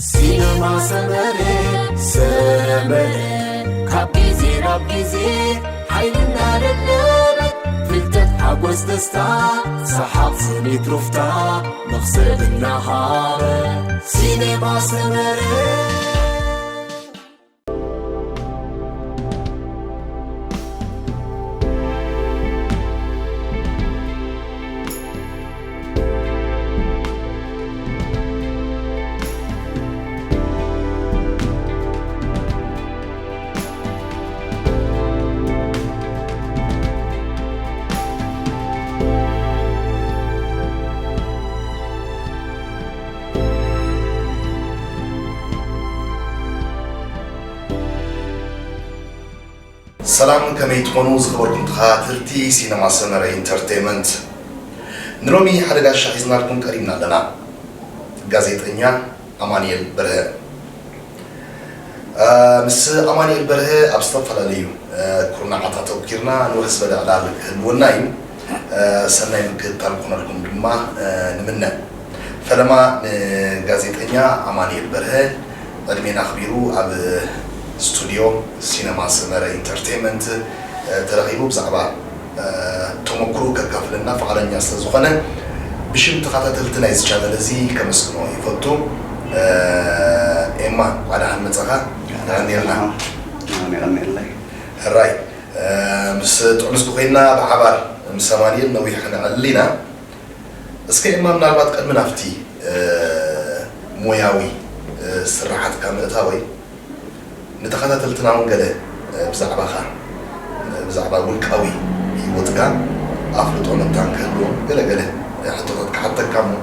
ሲነማ ሰመረ፣ ሰመረ፣ ካብ ግዜ ናብ ግዜ ሓይሊ እናደለበት፣ ፍልጠት፣ ሓጎስ፣ ደስታ፣ ሰሓቕ፣ ስኒት፣ ሩፍታ፣ መኽሰብ እናሃበ፣ ሲነማ ሰመረ። ሰላም፣ ከመይ ትኾኑ ዝኸበርኩም ተኸታተልቲ ሲነማ ሰመረ ኢንተርቴይመንት? ንሎሚ ሓደ ጋሻ ሒዝናልኩም ቀሪብና ኣለና። ጋዜጠኛ ኣማኑኤል በርሀ። እ፣ ምስ ኣማኑኤል በርሀ ኣብ ዝተፈላለዩ፣ እ፣ ኩርናዓት ኣተኲርና ንውሕ ዝበለ ዕላል ክህልወና እዩ። እ፣ ሰናይ ምክትታል ክኾነልኩም ድማ፣ እ፣ ንምነ። ፈለማ ንጋዜጠኛ ኣማኑኤል በርሀ ዕድሜና ኣኽቢሩ ኣብ ስቱድዮ ሲነማ ሰመረ ኢንተርቴይመንት፣ እ፣ ተረኺቡ ብዛዕባ፣ እ፣ ተመክሮኡ ከካፍለና ፍቓደኛ ስለ ዝኾነ ብሽም ተኸታተልቲ ናይዚ ቻነል እዚ ከመስግኖ ይፈቱ። እ፣ ኤማ፣ እንኳዕ ደሓን መጻኻ። የቐንየልና። ኣነ የቐንየለይ። ሕራይ፣ እ፣ ምስ ጥዑምስኪ ኮይና ብሓባር ምስ ኣማኑኤል ነዊሕ ክነዕልል ኢና። እስከ ኤማ፣ ምናልባት ቅድሚ ናብቲ፣ እ፣ ሞያዊ፣ እ፣ ስራሓትካ ምእታወይ፣ ንተኸታተልትና እውን ገለ፣ እ፣ ብዛዕባኻ፣ እ፣ ብዛዕባ ውልቃዊ ህይወትካ ኣፍልጦ መታን ክህልዎም ገለ ገለ፣ እ፣ ሕቶታት ክሓተካ እሞ፣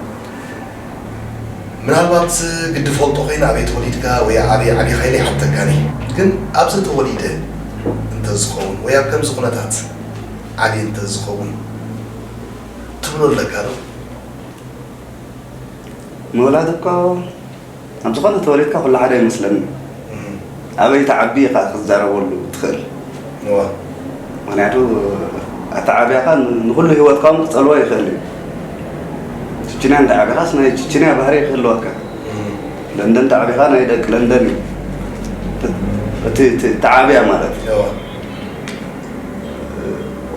ምናልባት ግዲ ፈልጦ ኮይነ ኣበይ ተወሊድካ ወይ ኣበይ ዓቢኻ ኢለ ይሓተካን እየ። ግን ኣብዚ ተወሊደ እንተዝኸውን ወይ ኣብ ከምዚ ኩነታት ዓብየ እንተዝኸውን ትብሎ ኣለካ ዶ? ምውላድ እኮ ኣብ ዝኾነ ተወሊድካ ኩሉ ሓደ ይመስለኒ። እም። ኣበይ ትዓቢ ኢኻ ክትዛረበሉ ትኽእል። እዋ። ምኽንያቱ ኣተዓብያኻ ን-፣ ንኹሉ ህይወትካ እውን ክጸልዎ ይኽእል እዩ። ችችንያ እንተዓቢኻስ ናይ ችችንያ ባህሪ ክህልወካ። እም። ለንደን ተዓቢኻ ናይ ደቂ ለንደን እዩ። እቲ፣ እቲ ተዓብያ ማለት እዩ። እዋ።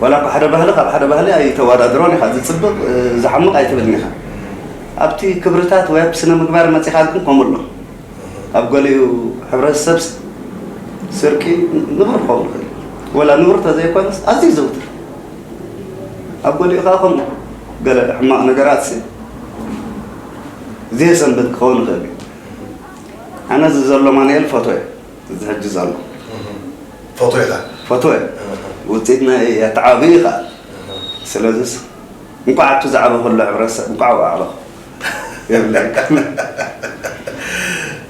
ዋላ እኳ ሓደ ባህሊ ካብ ሓደ ባህሊ ኣይተወዳድሮን ኢኻ። ዝጽብቕ፣ ዝሓምቕ ኣይትብልን ኢኻ። ኣብቲ ክብርታት ወይ ኣብቲ ስነ ምግባር መጺኻ ግን ከምኡ ኣሎ። ኣብ ገሊኡ ሕብረተሰብ ስርቂ ንቡር ክኸውን ይኽእል እዩ። ወላ ንቡር ተዘይኮነስ ኣዝዩ ዘውትር። ኣብ ገሊኡ ከኣ ከምኡ ገለ ሕማቕ ነገራት ሲ ዘየሰንብት ክኸውን ይኽእል እዩ። ኣነ እዚ ዘሎ ማኑኤል ፎቶ እየ። እዚ ሕጂ ዘሎ። እህ። ፎቶ ኢኻ? ፎቶ እየ። እህ። ውፅኢት ናይ ኣተዓባብያ ኢኻ። እህ። ስለዚስ እንኳዕ ኣብቲ ዝዓበ ከሎ ሕብረተሰብ እንኳዕ ኣብኡ ዓበኹ የብለይ።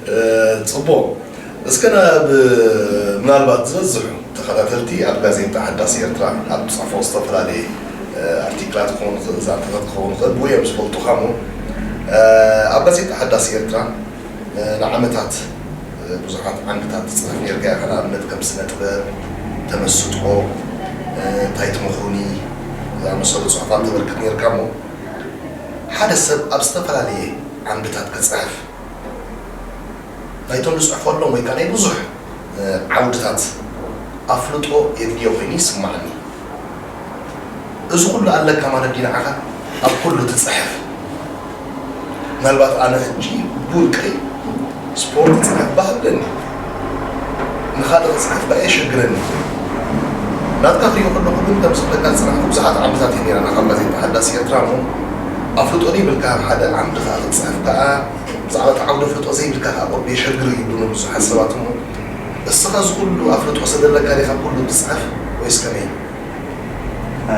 እ፣ ጽቡቕ። እስከ ናብ፣ ምናልባት ዝበዝሑ ተኸታተልቲ ኣብ ጋዜጣ ሓዳስ ኤርትራ ኣብ ትጽሕፎ ዝተፈላለየ፣ እ፣ ኣርቲክላት ክኸውን ይኽእል፣ ዛንታታት ክኸውን ይኽእል፣ ብኡ እዮም ዝፈልጡኻ እሞ፣ እ፣ ኣብ ጋዜጣ ሓዳስ ኤርትራ ንዓመታት ብዙሓት ዓምድታት ትጽሕፍ ኔርካ ኢኻ። ንኣብነት ከም ስነ ጥበብ፣ ተመስጦ፣ እንታይ ትመኽሩኒ ዝኣመሰሉ ጽሑፋት ተበርክት ኔርካ እሞ፣ ሓደ ሰብ ኣብ ዝተፈላለየ ዓምድታት ክጽሕፍ፣ ናይቶም ዝጽሕፈሎም ወይ ከኣ ናይ ብዙሕ ዓውድታት ኣፍልጦ የድልዮ ኮይኑ ይስምዓኒ። እዚ ኩሉ ኣለካ ማለት ድዩ ንዓኻ? ኣብ ኩሉ ትጽሕፍ። ምናልባት ኣነ ሕጂ ብውልቀይ ስፖርት ይጽሕፍ ባህለኒ። ንኻልእ ክጽሕፍ ከኣ የሸግረኒ። ናትካ ክሪኦ ከለኹ ግን ከም ዝብለካ ዝጸናሕኩ ብዙሓት ዓምድታት እየን ኔረና ካብ ጋዜጣ ሓዳስ ኤርትራ እሞ ኣፍልጦ ዘይብልካ ኣብ ሓደ ዓምዲ ከኣ ክትጽሕፍ ከኣ ብዛዕባ እቲ ዓውደ ኣፍልጦ ዘይብልካ ከኣ ቆብ የሸግር ይብሉኒ ብዙሓት ሰባት እሞ እስኻ እዚ ኩሉ ኣፍልጦ ስለ ዘለካ ዲኻ ኩሉ ትጽሕፍ ወይስ ከመይ? እ፣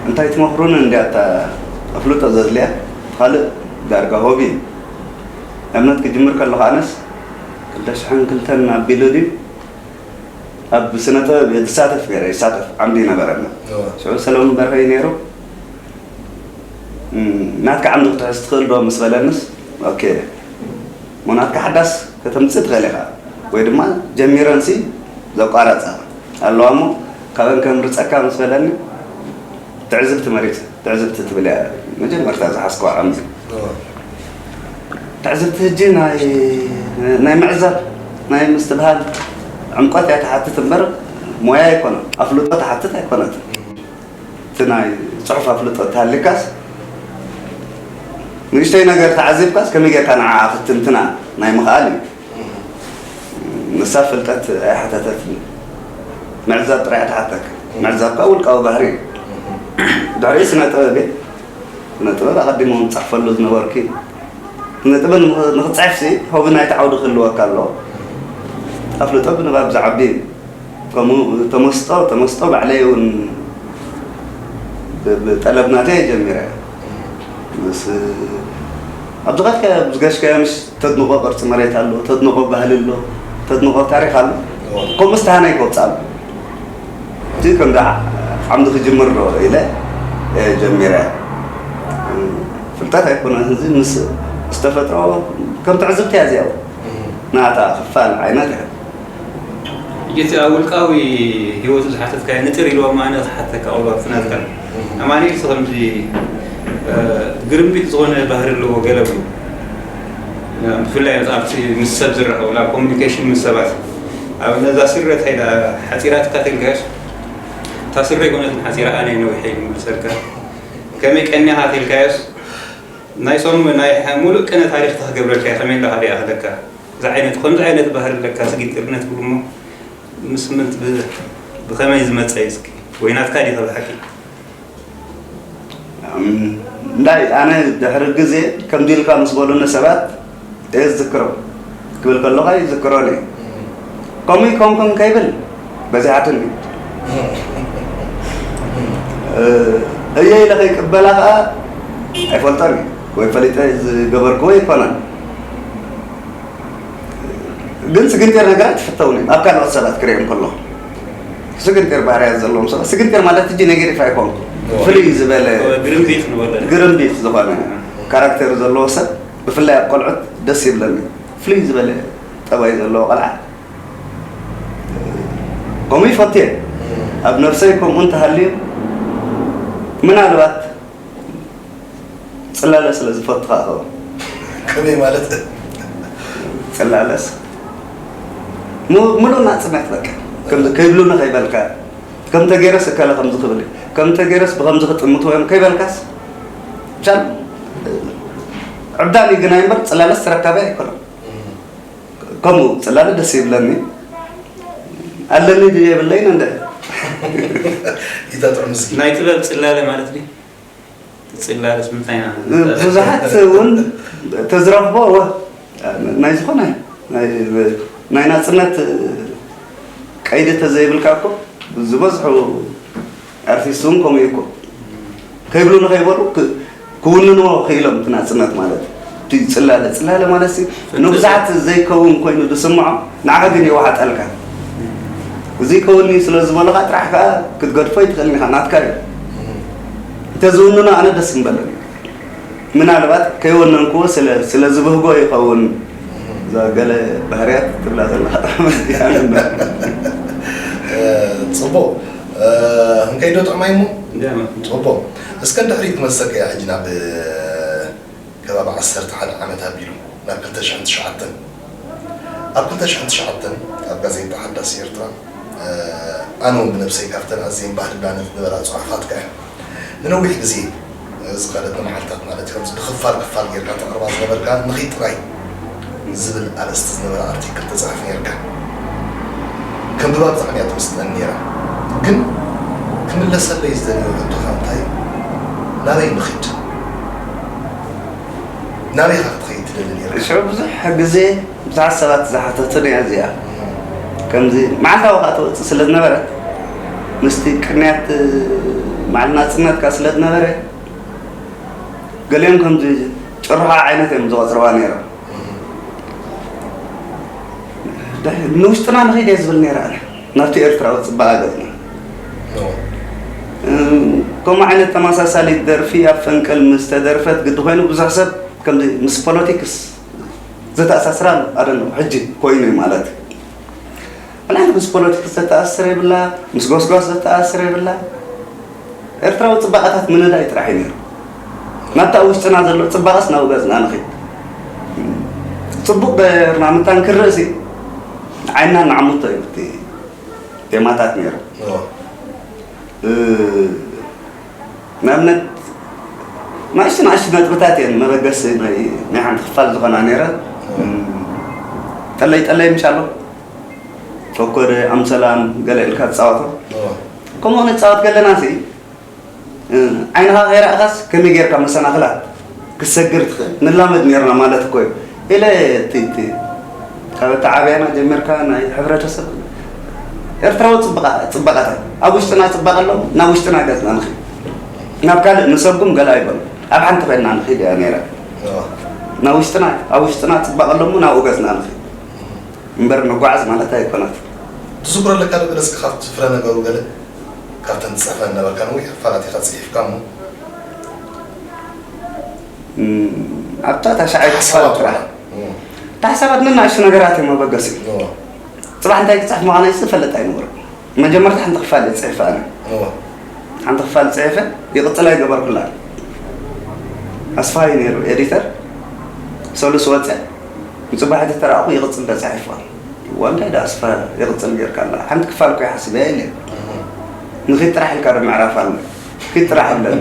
እንታይ ትመኽሩኒ እንድያ እታ ኣፍልጦ ዘድልያ፣ ካልእ ዳርጋ ሆቢ እዩ። ንኣብነት ክጅምር ከለኹ ኣነስ ክልተ ሽሕን ክልተን ኣቢሉ ድዩ ኣብ ስነ ጥበብ እየ ዝሳተፍ ነይረ፣ ይሳተፍ ዓምዲ ይነበረና። እወ። ሽዑ ሰለሙን በርሀ እዩ ነይሩ። እም፣ ናትካ ዓምዲ ክትሕዝ ትኽእል ዶ ምስ በለንስ፣ ኦኬ፣ እሞ ናትካ ሓዳስ ከተምጽእ ትኽእል ኢኻ፣ ወይ ድማ ጀሚረንሲ ዘቋረጻ ኣለዋ እሞ፣ ካብአን ከምርጸካ ምስ በለኒ፣ ትዕዝብቲ መሪጽ፣ ትዕዝብቲ ትብል እያ መጀመርታ ዝሓዝኩዋ ዓምዲ። እወ። ትዕዝብቲ ሕጂ ናይ ናይ ምዕዛብ ናይ ምስትብሃል ዕምቆት እያ ትሓትት እምበር ሞያ ኣይኮነን፣ ኣፍልጦ ትሓትት ኣይኮነትን። እቲ ናይ ጽሑፍ ኣፍልጦ እንተሃልዩካስ ንእሽተይ ነገር ተዓዚብካስ ከመይ ጌርካ ንዓኣ ክትትንትና ናይ ምኽኣል እዩ። ንሳ ፍልጠት ኣይሓተተትን፣ ምዕዛብ ጥራይ እያ ትሓተካ። ምዕዛብ ከኣ ውልቃዊ ባህሪ እዩ። ድሕሪኡ ስነ ጥበብ እየ። ስነ ጥበብ ኣቐዲሞም ዝጽሕፈሉ ዝነበርኩ እዩ። ስነ ጥበብ ንኽ- ንኽትጽሕፍሲ ሆቢ ናይቲ ዓውዲ ክህልወካ ኣለዎ። ኣፍልጦ ብንባብ ዝዓቢ እዩ። ከምኡ ተመስጦ ተመስጦ ባዕለይ እውን ብ- ብጠለብ ናተይ እየ ጀሚረ። ምስ ኣብዚ ኸድካ ኣብዚ ገሽካዮ ምስ ተድንቆ ቅርፂ መሬት ኣሎ፣ ተድንቆ ባህሊ ኣሎ፣ ተድንቆ ታሪክ ኣሎ። ከምኡ ዝተሃናይ ክወፅእ ኣሎ። እቲ ከምዚ ዓ- ዓምዲ ክጅምር ዶ ኢለ እየ ጀሚረ። ፍልጠት ኣይኮነን እዚ ምስ ምስ ተፈጥሮ ከም ትዕዝብቲ እያ እዚኣ እውን። ናታ ክፋል ዓይነት እያ። ሕጂ እቲ ኣብ ውልቃዊ ህይወቱ ዝሓተትካዮ ንጥር ኢልዎ ማነ ክትሓተካ ቁልባ ፍናትካ ኣማኒኤል ከምዚ ግርምቢት ዝኾነ ባህሪ ኣለዎ ገለ ብሉ ብፍላይ ኣብቲ ምስ ሰብ ዝራኸብ ናብ ኮሚኒኬሽን ምስ ሰባት ኣብ ነዛ ስረ እንታይ ሓፂራትካ ተልካዮስ እታ ስረ ይኮነትን ሓፂራ ኣነ ነዊሐ ኢሉ ምልሰልካ ከመይ ቀኒኻ ተልካዮስ ናይ ሶም ናይ ሙሉእ ቅነ ታሪኽ ተክገብረልካ ከመይ እንዳኻ ሪኣ ክለካ እዚ ዓይነት ከምዚ ዓይነት ባህሪ ኣለካ ስጊት ጥርነት ብሉ እሞ ምስ ምንት ብኸመይ ዝመፀ እዩ እስኪ ወይ ናትካ ዲኸ ብሓቂ እንታይ ኣነ ድሕሪ ግዜ ከምዚ ኢልካ ምስ በሉኒ ሰባት እየ ዝዝክሮ ክብል ከለኻ ይዝክሮን እየ። ከምኡ ይኮንኩን ከይብል በዚሓትኒ። እየ ኢለ ከይቅበላ ከዓ ኣይፈልጦን እዩ ወይ ፈሊጠ ዝገበርክዎ ይኮነን። ግን ስግንጢር ነገራት ይፍተውኒ ኣብ ካልኦት ሰባት ክሪኦም ከለኹ ስግንጢር ባህርያት ዘለዎም ሰባት ስግንጢር ማለት እጂ ኔጌቲቭ ኣይኮንኩ ፍልይ ዝበለ ግርምቢት ዝበለ ግርምቢት ዝኾነ ካራክተር ዘለዎ ሰብ ብፍላይ ኣብ ቆልዑት ደስ ይብለኒ ፍልይ ዝበለ ጠባይ ዘለዎ ቆልዓ ከምኡ ይፈትየ ኣብ ነብሰይ ከምኡ እንተሃልዩ ምናልባት ፅላለ ስለ ዝፈቱ ከዓ ከመይ ማለት ፅላለስ ሙሉእ ናፅነት በቃ ከይብሉኒ ከይበልካ ከምተ ገይረስ እከለ ከምዚ ክብል ከምተ ገይረስ ብከምዚ ክጥምትዎ እዮም ከይበልካስ ቻል ዕብዳን እዩ ግናይ እምበር ፅላለስ ተረካቢ ኣይኮነን ከምኡ ፅላለ ደስ ይብለኒ ኣለኒ ድየ የብለይን እንደ ይተጥዑ ምስኪ ናይ ጥበብ ፅላለ ማለት ድዩ ፅላልስ ምንታይ ኢና ብዙሓት እውን ተዝረኽቦ ወ ናይ ዝኾነ ናይ ናይ ናፅነት ቀይዲ ተዘይብልካ እኮ ዝበዝሑ ኣርቲስት እውን ከምኡ እዩ እኮ ከይብሉ ንኸይበሉ ክውንንዎ ክኢሎም እቲ ናፅነት ማለት እቲ ፅላለ ፅላለ ማለት ንብዙሓት ዘይከውን ኮይኑ ዝስምዖ ንዓኻ ግን የዋሓጠልካ እዚ ከውኒ ስለ ዝበሉኻ ጥራሕ ከዓ ክትገድፎ ይትኽእል ኢኻ ናትካ እዩ እንተዝውንኖ ኣነ ደስ ምበለኒ ምናልባት ከይወነንክዎ ስለ ዝበህጎ ይኸውን እዛ ገለ ባህርያት ትብላ ዘለኻ ጥዕመ ፅቡቅ እንከይዶ ጥዕማይ እሞ ፅቡቅ እስከ ድሕሪት ክመልሰካ እያ ሕጂ ናብ ከባቢ ዓሰርተ ሓደ ዓመት ኣቢሉ ናብ ክልተ ሽሕን ትሽዓተን ኣብ ክልተ ሽሕን ትሽዓተን ኣብ ጋዜጣ ሓዳስ ኤርትራ ኣነ እውን ብነብሰይ ካብተን ኣዝየን ባህድላነት ዝነበራ ፅሑፋትካ እያ ንነዊሕ ግዜ ዝኸደት መዓልታት ማለት ከምዚ ብክፋል ክፋል ጌርካ ተቕርባ ዝነበርካ ንኺድ ጥራይ ዝብል ኣርእስቲ ዝነበረ ኣርቲክል ተፃሕፍ ኔርካ። ከንብባ ብጣዕሚ እያ ትምስጠኒ ኔራ። ግን ክምለሰለይ ዝደልዮ ሕቶኻ እንታይ እዩ? ናበይ ንኺድ? ናበይ ኢኻ ክትኸይድ ትደሊ ኔርካ? ሽዑ ብዙሕ ግዜ ብዙሓት ሰባት ዝሓተቱኒ እያ እዚኣ። ከምዚ መዓልታዊ ከዓ ትወፅእ ስለ ዝነበረት ምስቲ ቅንያት መዓል ናፅነትካ ስለ ዝነበረ ገሊኦም ከምዚ ጭርሖ ዓይነት እዮም ዝቆፅርዋ ነይሮም። ንውሽጥና ንኸይድ እየ ዝብል ነይረ ኣነ ናብቲ ኤርትራዊ ፅባቐ ገፅና። ከምኡ ዓይነት ተመሳሳሊት ደርፊ ኣብ ፈንቅል ምስ ተደርፈት ግዲ ኮይኑ ብዙሕ ሰብ ከምዚ ምስ ፖለቲክስ ዘተኣሳስራ ኣሎ ኣደነ ሕጂ ኮይኑ እዩ ማለት እዩ። ኣነ ምስ ፖለቲክስ ዘተኣስር የብላ፣ ምስ ጎስጓስ ዘተኣስር የብላ። ኤርትራዊ ጽባቐታት ምንዳይ ጥራሕ እዩ ነይሩ። ናብታ ውሽጥና ዘሎ ጽባቐስ ናብኡ ገጽና ንኺድ። ጽቡቕ ገርና ምታንክር ርእሲ ዓይንና ንዓሙቶ እዩ እቲ ቴማታት ነይሩ። ንኣብነት ንኣሽቱ ንኣሽቱ ነጥብታት እየን መበገሲ ናይ ሓንቲ ክፋል ዝኾና ነይረ። ጠለይ ጠለይ ምሻሎ ኮኮደ ኣምሰላም ገለ ኢልካ ትፃወቶ። ከምኡ ንፃወት ከለና ሲ ዓይንኻ ከይረእኻስ ከመይ ጌርካ መሰናኽላት ክሰግር ትኽእል ንላመድ ኔርና ማለት እኮ እዩ ኢለ እቲ እቲ ካብ ኣተዓብያና ጀሚርካ ናይ ሕብረተሰብ ኤርትራዊ ፅበቃ ፅበቃታት ኣብ ውሽጥና ፅባቀ ኣለዎ ናብ ውሽጥና ገፅና ንኽእል ናብ ካልእ ንሰጉም ገለ ኣይበሉ ኣብ ሓንቲ ኮይንና ንኽእል እያ ነይራ ናብ ውሽጥና ኣብ ውሽጥና ፅባቀ ኣለሞ ናብኡ ገፅና ንኽእል እምበር ንጓዓዝ ማለት ኣይኮነት ትዝክሮ ኣለካ ዶ ገለ እስኪ ካብቲ ፍረ ነገሩ ገለ ካብተን ትፅሕፈን ነበርካ ነዊሕ ክፋላት ኢኻ ፅሒፍካ እሞ ኣብታ ታሽዓይ ክፋል ጥራሕ እታ ሓሳባት ነናእሽቱ ነገራት እዮም መበገሲ ጽባሕ እንታይ ክፅሕፍ ምዃነ ዝፈልጥ ኣይነበሩ መጀመርታ ሓንቲ ክፋል እየ ፅሒፈ ኣነ ሓንቲ ክፋል ፅሒፈ ይቕፅል ኣይገበርኩላ ኣስፋይ ነይሩ ኤዲተር ሰሉስ ወፀ ንፅባሕ ተተራእኹ ይቕፅል ተፃሒፍዋ ዋንታይ ዳኣ ስፋ ይቕፅል ጌርካ ኣላ ሓንቲ ክፋል እኮ ይሓስብ እያ ኢለ ንኺድ ጥራሕ ኢልካ ዶ ምዕራፍ ኣሎ ኺድ ጥራሕ ኣለኒ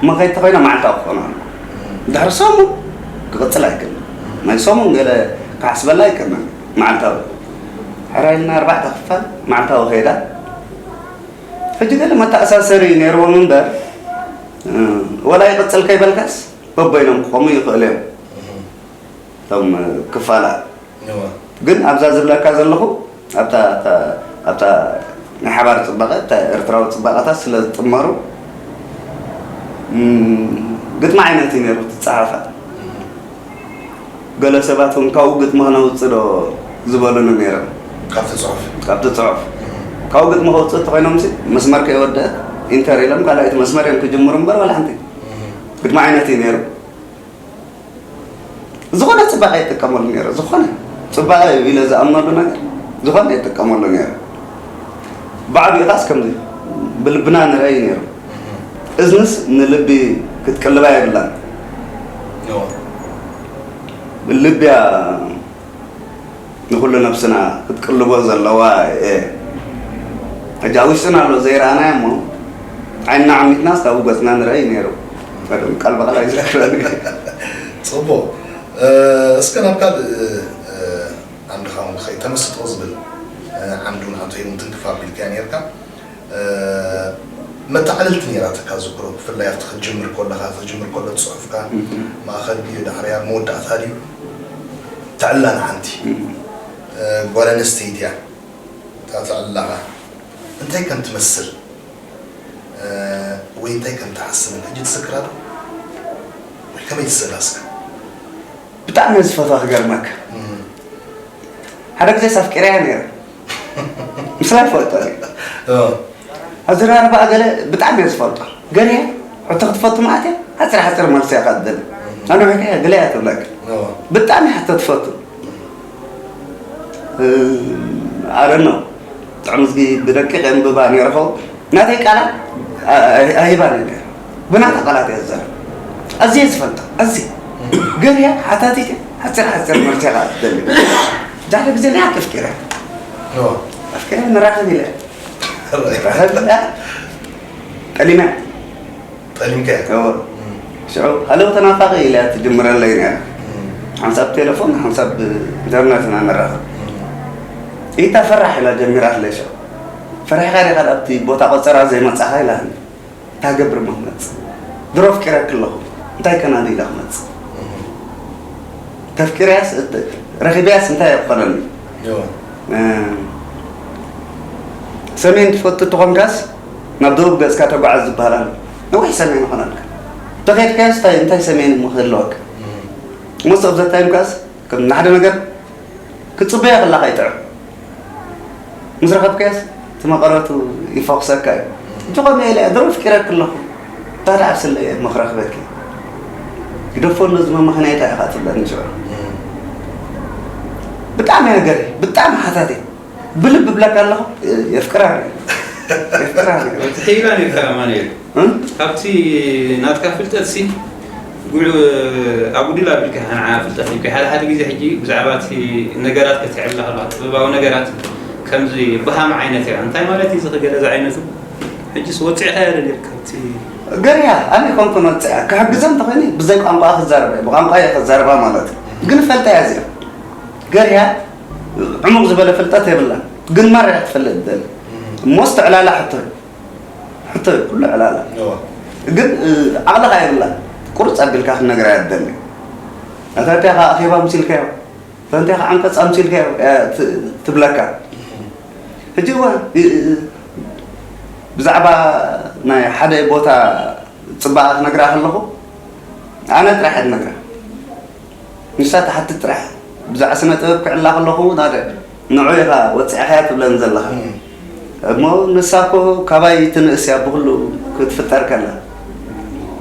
እሞ ከይድ ተኾይና መዓልታዊ ክኾኑ ኣሎ ድሕሪ ሰሙን ክቕፅል ኣይክእልን ናይ ሰሙን ገለ ክሓስበላ ኣይክእልን መዓልታዊ ሕራይ ኢልና ኣርባዕተ ክፋል መዓልታዊ ከይዳ ሕጂ ገለ መተኣሳሰሪ ነይርዎም እምበር ወላ ይቕፅል ከይበልካስ በበይኖም ክኾኑ ይኽእሉ እዮም እቶም ክፋላት ግን ኣብዛ ዝብለካ ዘለኹ ኣብታ ኣብታ ናይ ሓባር ፅባቐ እታ ኤርትራዊ ፅባቐታት ስለ ዝጥመሩ ግጥሚ ዓይነት እዩ ነይሩ ክትፀሓፋ ገለ ሰባት እውን ካብኡ ግጥሚ ክነውፅእ ዶ ዝበሉኒ ነይሮም ካብቲ ፅሑፍ ካብቲ ፅሑፍ ካብኡ ግጥሚ ከውፅእ እንተኮይኖም መስመር ከይወደአት ኢንተር ኢሎም ካልኣይቲ መስመር እዮም ክጅምሩ እምበር ዋላ ሓንቲ ግጥሚ ዓይነት እዩ ነይሩ ዝኾነ ፅባቐ ይጥቀመሉ ነይረ ዝኾነ ፅባቐ ኢለ ዝኣምነሉ ነገር ዝኾነ ይጥቀመሉ ነይረ ብዓብዩ ኻስ ከምዚ ብልብና ንረኢ ነይሩ እዝንስ ንልቢ ክትቅልባ የብላን ልብያ ንኹሉ ነብስና ክትቅልቦ ዘለዋ እየ ሕጂ ኣብ ውሽጥና ኣሎ ዘይረኣናዮ እሞ ዓይንና ዓሚትናስ ካብኡ ገፅና ንረኢ ነይሩ ቀደም ቃል ብቃል ኣይዝክረኒ ፅቡቅ እስከ ናብ ካልእ ዓንድኻ እውን ንኸይድ ተመስጦ ዝብል ዓንዲ እውን ኣንተ እውን ትንክፍ ኣቢልካዮ ነርካ መተዓልልቲ ነይራትካ ዝክሮ ብፍላይ ኣብቲ ክትጅምር ከለካ ክትጅምር ከሎ ፅሑፍካ ማእኸል ድዩ ዳሕርያ መወዳእታ ድዩ ትዕላ ንሓንቲ ጓል ኣንስተይቲ እያ እታ ትዕላኻ እንታይ ከም ትመስል ወይ እንታይ ከም ትሓስብን ሕጂ ትስክራ ዶ ወይ ከመይ ትስእላ እስከ ብጣዕሚ እየ ዝፈትዋ ክገርመካ ሓደ ግዜስ ኣፍቂረያ ነይረ ምስላ ይፈልጦ እየ ኣዘራርባኣ ገለ ብጣዕሚ እየ ዝፈልጦ ገለ ሕቶ ክትፈቱ ማለት እየ ሓፂር ሓፂር መልሲ እያ ካትደሊ ኣነ ሕከያ ገለ እያ ትብለካ ብጣዕሚ ሕቶ ትፈቱ ኣረኖ ጥዕምዝጊ ብደቂቕ የንብባ ነይረ ኸው ናተይ ቃላት ኣይባን ነይረ ብናታ ቃላት እየ ዝዛረብ ኣዝየ ዝፈልጣ ኣዝየ ገርያ ሓታቲት ሓፂር ሓፂር መልሲ ኸዓ ትደሊ ጃሕደ ግዜ ናይ ኣፍቂረ ኣፍቂረ ንራኸብ ኢለ ራኸብ ኢለ ጠሊመ ጠሊምከ ሽዑ ሃለው ተናፋቂ ኢለ ትጅምረለይ ነይራ ሓንሳብ ቴሌፎን ሓንሳብ ኢንተርነት ኢና ንራኸብ ኢታ ፈራሕ ኢላ ጀሚራትለይ ሽዑ ፈሪሕኻ ዲኻ ኣብቲ ቦታ ቆፀራ ዘይመፃኻ ኢላትኒ እንታይ ገብር እሞ ክመፅእ ድሮ ኣፍቂረኪ ኣለኹ እንታይ ከናዲ ኢለ ክመፅእ ተፍቂረያስ ረኺበያስ እንታይ እየ ክኾነኒ ሰሜን ትፈቱ ተኾንካስ ናብ ደቡብ ገፅካ ተጓዓዝ ዝበሃል ኣሎ ነዊሕ ሰሜን ይኾነልካ ተኸድካያስ እንታይ ሰሜን እሞ ክህልወካ most of the time ካስ ከም ንሓደ ነገር ክትፅበዮ ከላኻ ይጥዕም ምስ ረኸብካዮስ እቲ መቐረቱ ይፈኹሰካ እዩ እጅ ኸም ኢለ ድሮ ፍቂረክ ኣለኹ ታዳ ኣብስለ እየ መኽረኽበኪ ግደፎ እንዶ ዝመመኽንያታ ኢኻ ትብለኒ ሽዑ ብጣዕሚ ነገር ብጣዕሚ ሓታት ብልብ ብለካ ኣለኹ የፍቅራ የፍቅራ ትሕይላ ነርካ ኣማኑኤል ካብቲ ናትካ ፍልጠት ሲ ጉዕ ኣጉዲል ኣቢልካ ንዓ ፍልጠት እዩ። ሓደ ሓደ ግዜ ሕጂ ብዛዕባ እቲ ነገራት ከተዕብላ ከለኻ፣ ጥበባዊ ነገራት ከምዚ ብሃም ዓይነት እያ። እንታይ ማለት እዩ እዚ ክገለ ዝዓይነቱ? ሕጂስ ወጺዕካዮ ዶ ነርካ ካብቲ ገርያ ኣነ ኮንኩን ወጽያ ክሕግዘ እንተኾይነ ብዘይ ቋንቋ ክዛረበ፣ ብቋንቋ እየ ክዛረባ ማለት እዩ። ግን ፈልጠ እያ እዚኣ። ገርያ ዕሙቕ ዝበለ ፍልጠት የብላን። ግን ማራ እያ ትፈልጥ ትደሊ። እሞ ዝተዕላላ ሕቶ እዩ። ሕቶ እዩ፣ ኩሉ ዕላላ። እዋ። ግን፣ እ፣ ዓቕልኻ የብላን። ቁርጽ ኣቢልካ ክትነግራ እያ ትደሊ። ኣታ እንታይ ከኣ ኣኼባ ኣምሲልካዮ? ኣታ እንታይ ከኣ ዓንቀጽ ኣምሲልካዮ? እያ ት-፣ ትብለካ። ሕጂ እዋ፣ እ፣ እ፣ ብዛዕባ ናይ ሓደ ቦታ ጽባቐ ክነግራ ከለኹ፣ ኣነ ጥራሕ እየ ዝነግራ። ንሳ ትሓትት ጥራሕ። ብዛዕባ ስነ ጥበብ ክዕላ ከለኹ፣ ናደ ንዑ ኢኻ ወጺዕኻያ ትብለኒ ዘለኻ። እም። እሞ ንሳ እኮ ካባይ ትንእስ እያ ብኹሉ ክትፍጠር ከላ።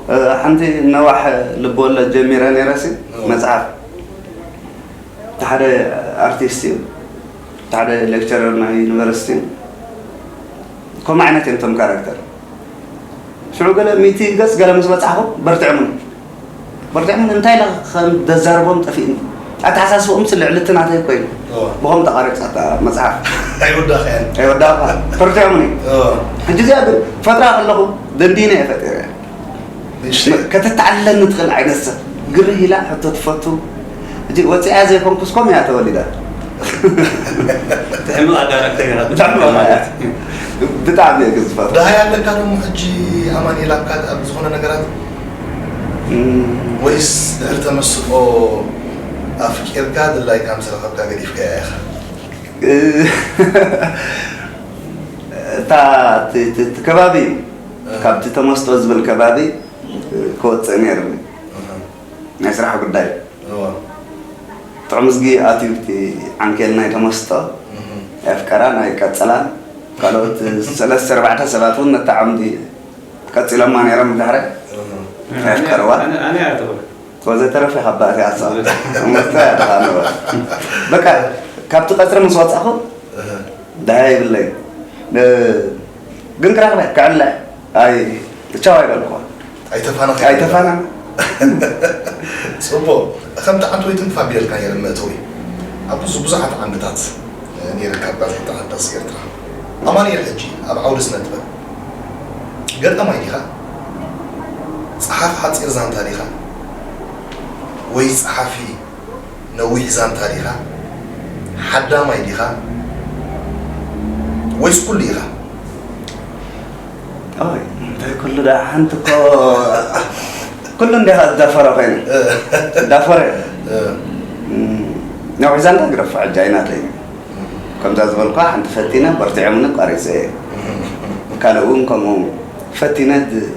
እ፣ ሓንቲ ነዋሕ ልብወለድ ጀሚረ ነይረሲ፣ እም። መጽሓፍ። እቲ ሓደ ኣርቲስት እዩ፣ እቲ ሓደ ሌክቸረር ናይ ዩኒቨርሲቲ እዩ። ከምኡ ዓይነት እዮም እቶም ካራክተር። ሽዑ ገለ ሚእቲ ገጽ ገለ ምስ በጻሕኹ በርቲዖምኒ። በርቲዖምኒ እንታይ ኢለ ከም ደዛርቦም ጠፊእኒ። ኣተሓሳስብኦምስ ልዕሊ እቲ ናተይ እኮ እዩ። እወ። ብኸምኡ ተቓሪጻ እታ መጽሓፍ። ኣይወዳእካያን። ኣይወዳእኳ። በርቲዖምኒ። እወ። ሕጂ እዚኣ ግን ፈጥራ ከለኹ ደንዲነ እየ ፈጢረያ። እሺ። ከተተዓልለኒ ትኽእል ዓይነት ሰብ። ግርህ ኢላ ሕቶ ትፈቱ። ሕጂ ወፂኣ ዘይኮንኩስ ከምኡ እያ ተወሊዳ። ትሕምቕ ኣዳራክተር ኢኻ። ትሕምቕ ማለት እዩ። ብጣዕሚ እየ ግን ዝፈትዋ። ደሃይ ኣለካ ደሞ ሕጂ ኣማኑኤል ኣብ ካልእ ኣብ ዝኾነ ነገራት? እም። ወይስ ድሕሪ ተመስጦ ኣፍቂርካ ድላይካ ምስ ረኸብካ ገዲፍካያ ኢኻ? እ፣ እታ እቲ፣ እቲ፣ እቲ ከባቢ እዩ። እ። ካብቲ ተመስጦ ዝብል ከባቢ ክወፅእ ነይሩኒ። እህ። ናይ ስራሕ ጉዳይ። እዋ። ጥዑም ዝጊ ኣትዩ እቲ ዓንኬል ናይ ተመስጦ እህ። የፍቀራን ኣይቀጸላን። ካልኦት ሰለስተ ኣርባዕተ ሰባት እውን ነታ ዓምዲ ቀጺሎማ ነይሮም ብድሕረ እህ። የፍቀርዋ። ኣነ፣ ኣነ እያ ትብል። ወዘተረፈ ካብ ባእቲ ኣሳ። እህ። መስተ እያ ትኻለዋ። በቃ ካብቲ ቀጽሪ ምስ ወጻኹ እህ። ደሃይ የብለይ። እ፣ ግን ክረኽበ፣ ክዕለ፣ ኣይ፣ ቻው ኣይበልኩዋ። ኣይተፋነኸ? ኣይተፋነን። ጽቡቕ። ከምቲ ዓንተወይ ትንፋ ቢለልካ ነይረ መእተዊ። ኣብ ብዙ-፣ ብዙሓት ዓምድታት፣ እ፣ ነይረካ ኣብ ጋዜጣ ሓዳስ ኤርትራ። ኣማኑኤል ሕጂ ኣብ ዓውዲ ስነ ጥበብ ገጣማይ ዲኻ? ጸሓፊ ሓጺር ዛንታ ዲኻ? ወይ ጸሓፊ ነዊሕ ዛንታ ዲኻ? ሓዳማይ ዲኻ? ወይስ ኩሉ ኢኻ? ኦይ፣ እንታይ ኩሉ ደኣ? ሓንቲ እኮ ኩሉ እንዲኻ ዝዳፈረ ኮይኑ። እ። ዝዳፈረ። እ። እም፣ ነዊሕ ዛንታ ግደፎ፣ ሕጂ ኣይናተይ። እም። ከምዛ ዝበልኳ ሓንቲ ፈቲነ፣ በርቲዖምኒ፣ ቋሪጸ እየ። እም። ካልእ እውን ከምኡ ፈቲነ፣ ድ-፣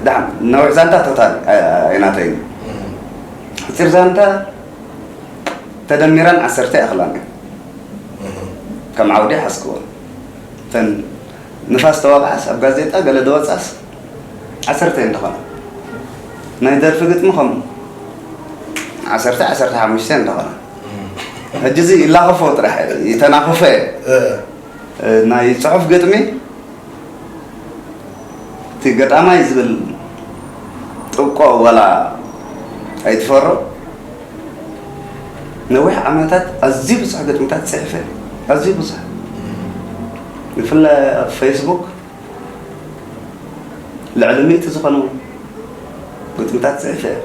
ደሓን ነዊሕ ዛንታ ቶታል ኣይ-፣ ኣይናተይ። እም። ሓጺር ዛንታ ተደሚረን ዓሰርተ ይኣኽላን እየን። እህ። ከም ዓውዲ ሓዝክወን። እተን ንፋስ ተዋቕዓስ፣ ኣብ ጋዜጣ ገለ ዝወጻስ ዓሰርተ እየን ዝኾና። ናይ ደርፊ ግጥሚ ከምኡ። ዓሰርተ፣ ዓሰርተ ሓሙሽተ እየን ዝኾና። እህ። ሕጂ እዚ ይላኸፎ ጥራሕ፣ ይተናኸፎ እየ። እ። እ፣ ናይ ጽሑፍ ግጥሚ እቲ ገጣማይ ዝብል ጥብቆ ዋላ ኣይትፈሮ። ነዊሕ ዓመታት ኣዝዩ ብዙሕ ግጥምታት ጽሒፈ፣ ኣዝዩ ብዙሕ። ብፍላይ ኣብ ፌስቡክ ልዕሊ ሚእቲ ዝኾኑ ግጥምታት ጽሒፈ እየ።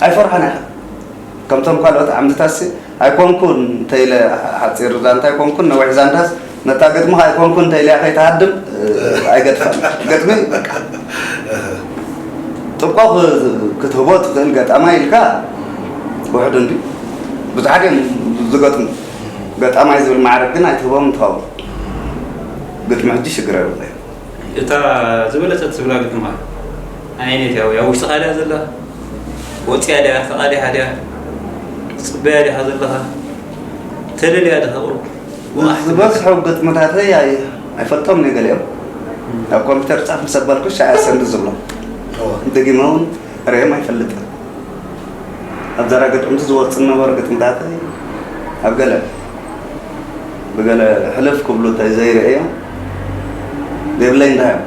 ኣይፈርሖን እየ። ከምቶም ካልኦት ዓምድታትሲ ኣይኮንኩን እንተኢለ ሓጺር ዛንታ ኣይኮንኩን፣ ነዊሕ ዛንታስ ነታ ግጥምኻ ኣይኮንኩን እንተኢለያ ከይትሃድም፣ እ፣ ኣይገድፋን። ግጥሚ በቃ ጥብቆ ክ-፣ ክትህቦ ትኽእል ገጣማይ ኢልካ ውሕድ እንዲ ብዙሓት እዮም ዝገጥሙ። ገጣማይ ዝብል ማዕረግ ግን ኣይትህቦም እንትኸውን ግጥሚ ሕጂ ሽግር የብለይ። እታ ዝበለጸት ትብላ ግጥምኻ ኣየነይቲ እያ? ኣብ ውሽጥኻ ድያ ዘላ? ወጺኣ ድያ? ተቓዲሓ ድያ? ትጽበያ ዲኻ ዘለኻ? ተደልያ ዲኻ ቁሩብ? ወቓሕቲ ዝበዝሑ ግጥምታተይ ኣይ-፣ ኣይፈልጦም እየ ገሊኦም። እም። ኣብ ኮምፒውተር ጻፍ ምስ ኣበልኩ ሻዕ እየ ሰንድ ዝብሎ። እዋ። ደጊመ እውን ርእዮም ኣይፈልጥን። ኣብ ዛራ ግጥምቲ ዝወጽእ ዝነበሩ ግጥምታተይ ኣብ ገለ፣ ብገለ ሕልፍ ክብሉ እንተ ዘይርእዮም የብለይ እንዳዮም።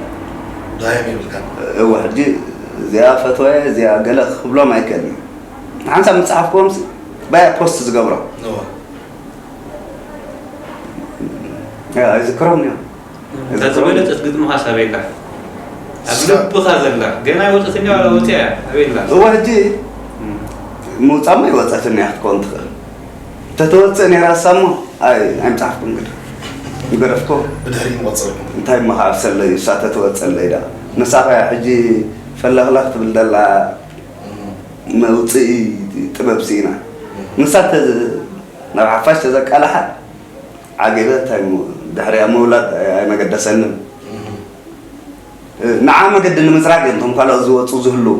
ዳዮም የብልካን። እወ፣ ሕጂ እዚኣ ፈትወ፣ እዚኣ ገለ ክብሎም ኣይክእልን። ሓንሳብ ምጽሓፍክዎም ባያ ፖስት ዝገብሮ። እወ። ኣይዝክሮም እዮም። እታ ዝበለጸት ግጥምኻ ሳበይ ኣላ? ኣብ ልብኻ ዘላ ገና ይወጸት እንዲ ዋላ ወጽያ ኣበይ ኣላ? እወ፣ ሕጂ ምውጻእማ ይወጸት እኒያ ክትከውን ትኽእል። ተተወፅእ ነይራ እሳ እሞ ኣይ ኣይምፃሕኩም ግድ ይገደፍኮ። ብድሕሪ ይመፀልኩም። እንታይ እሞ ካብ ሰለዩ እሳ ተተወፀለይ ዳ ንሳ ኸያ ሕጂ ፈለኽለኽ ትብል ደላ መውፅኢ ጥበብ ስኢና። ንሳ ተ ናብ ሓፋሽ ተዘቃላሓ ዓገበ እንታይ እሞ ድሕሪያ ምውላድ ኣይመገደሰንን። ንዓ መገዲ ንምፅራግ እዮም እቶም ካልኦት ዝወፁ ዝህልዉ።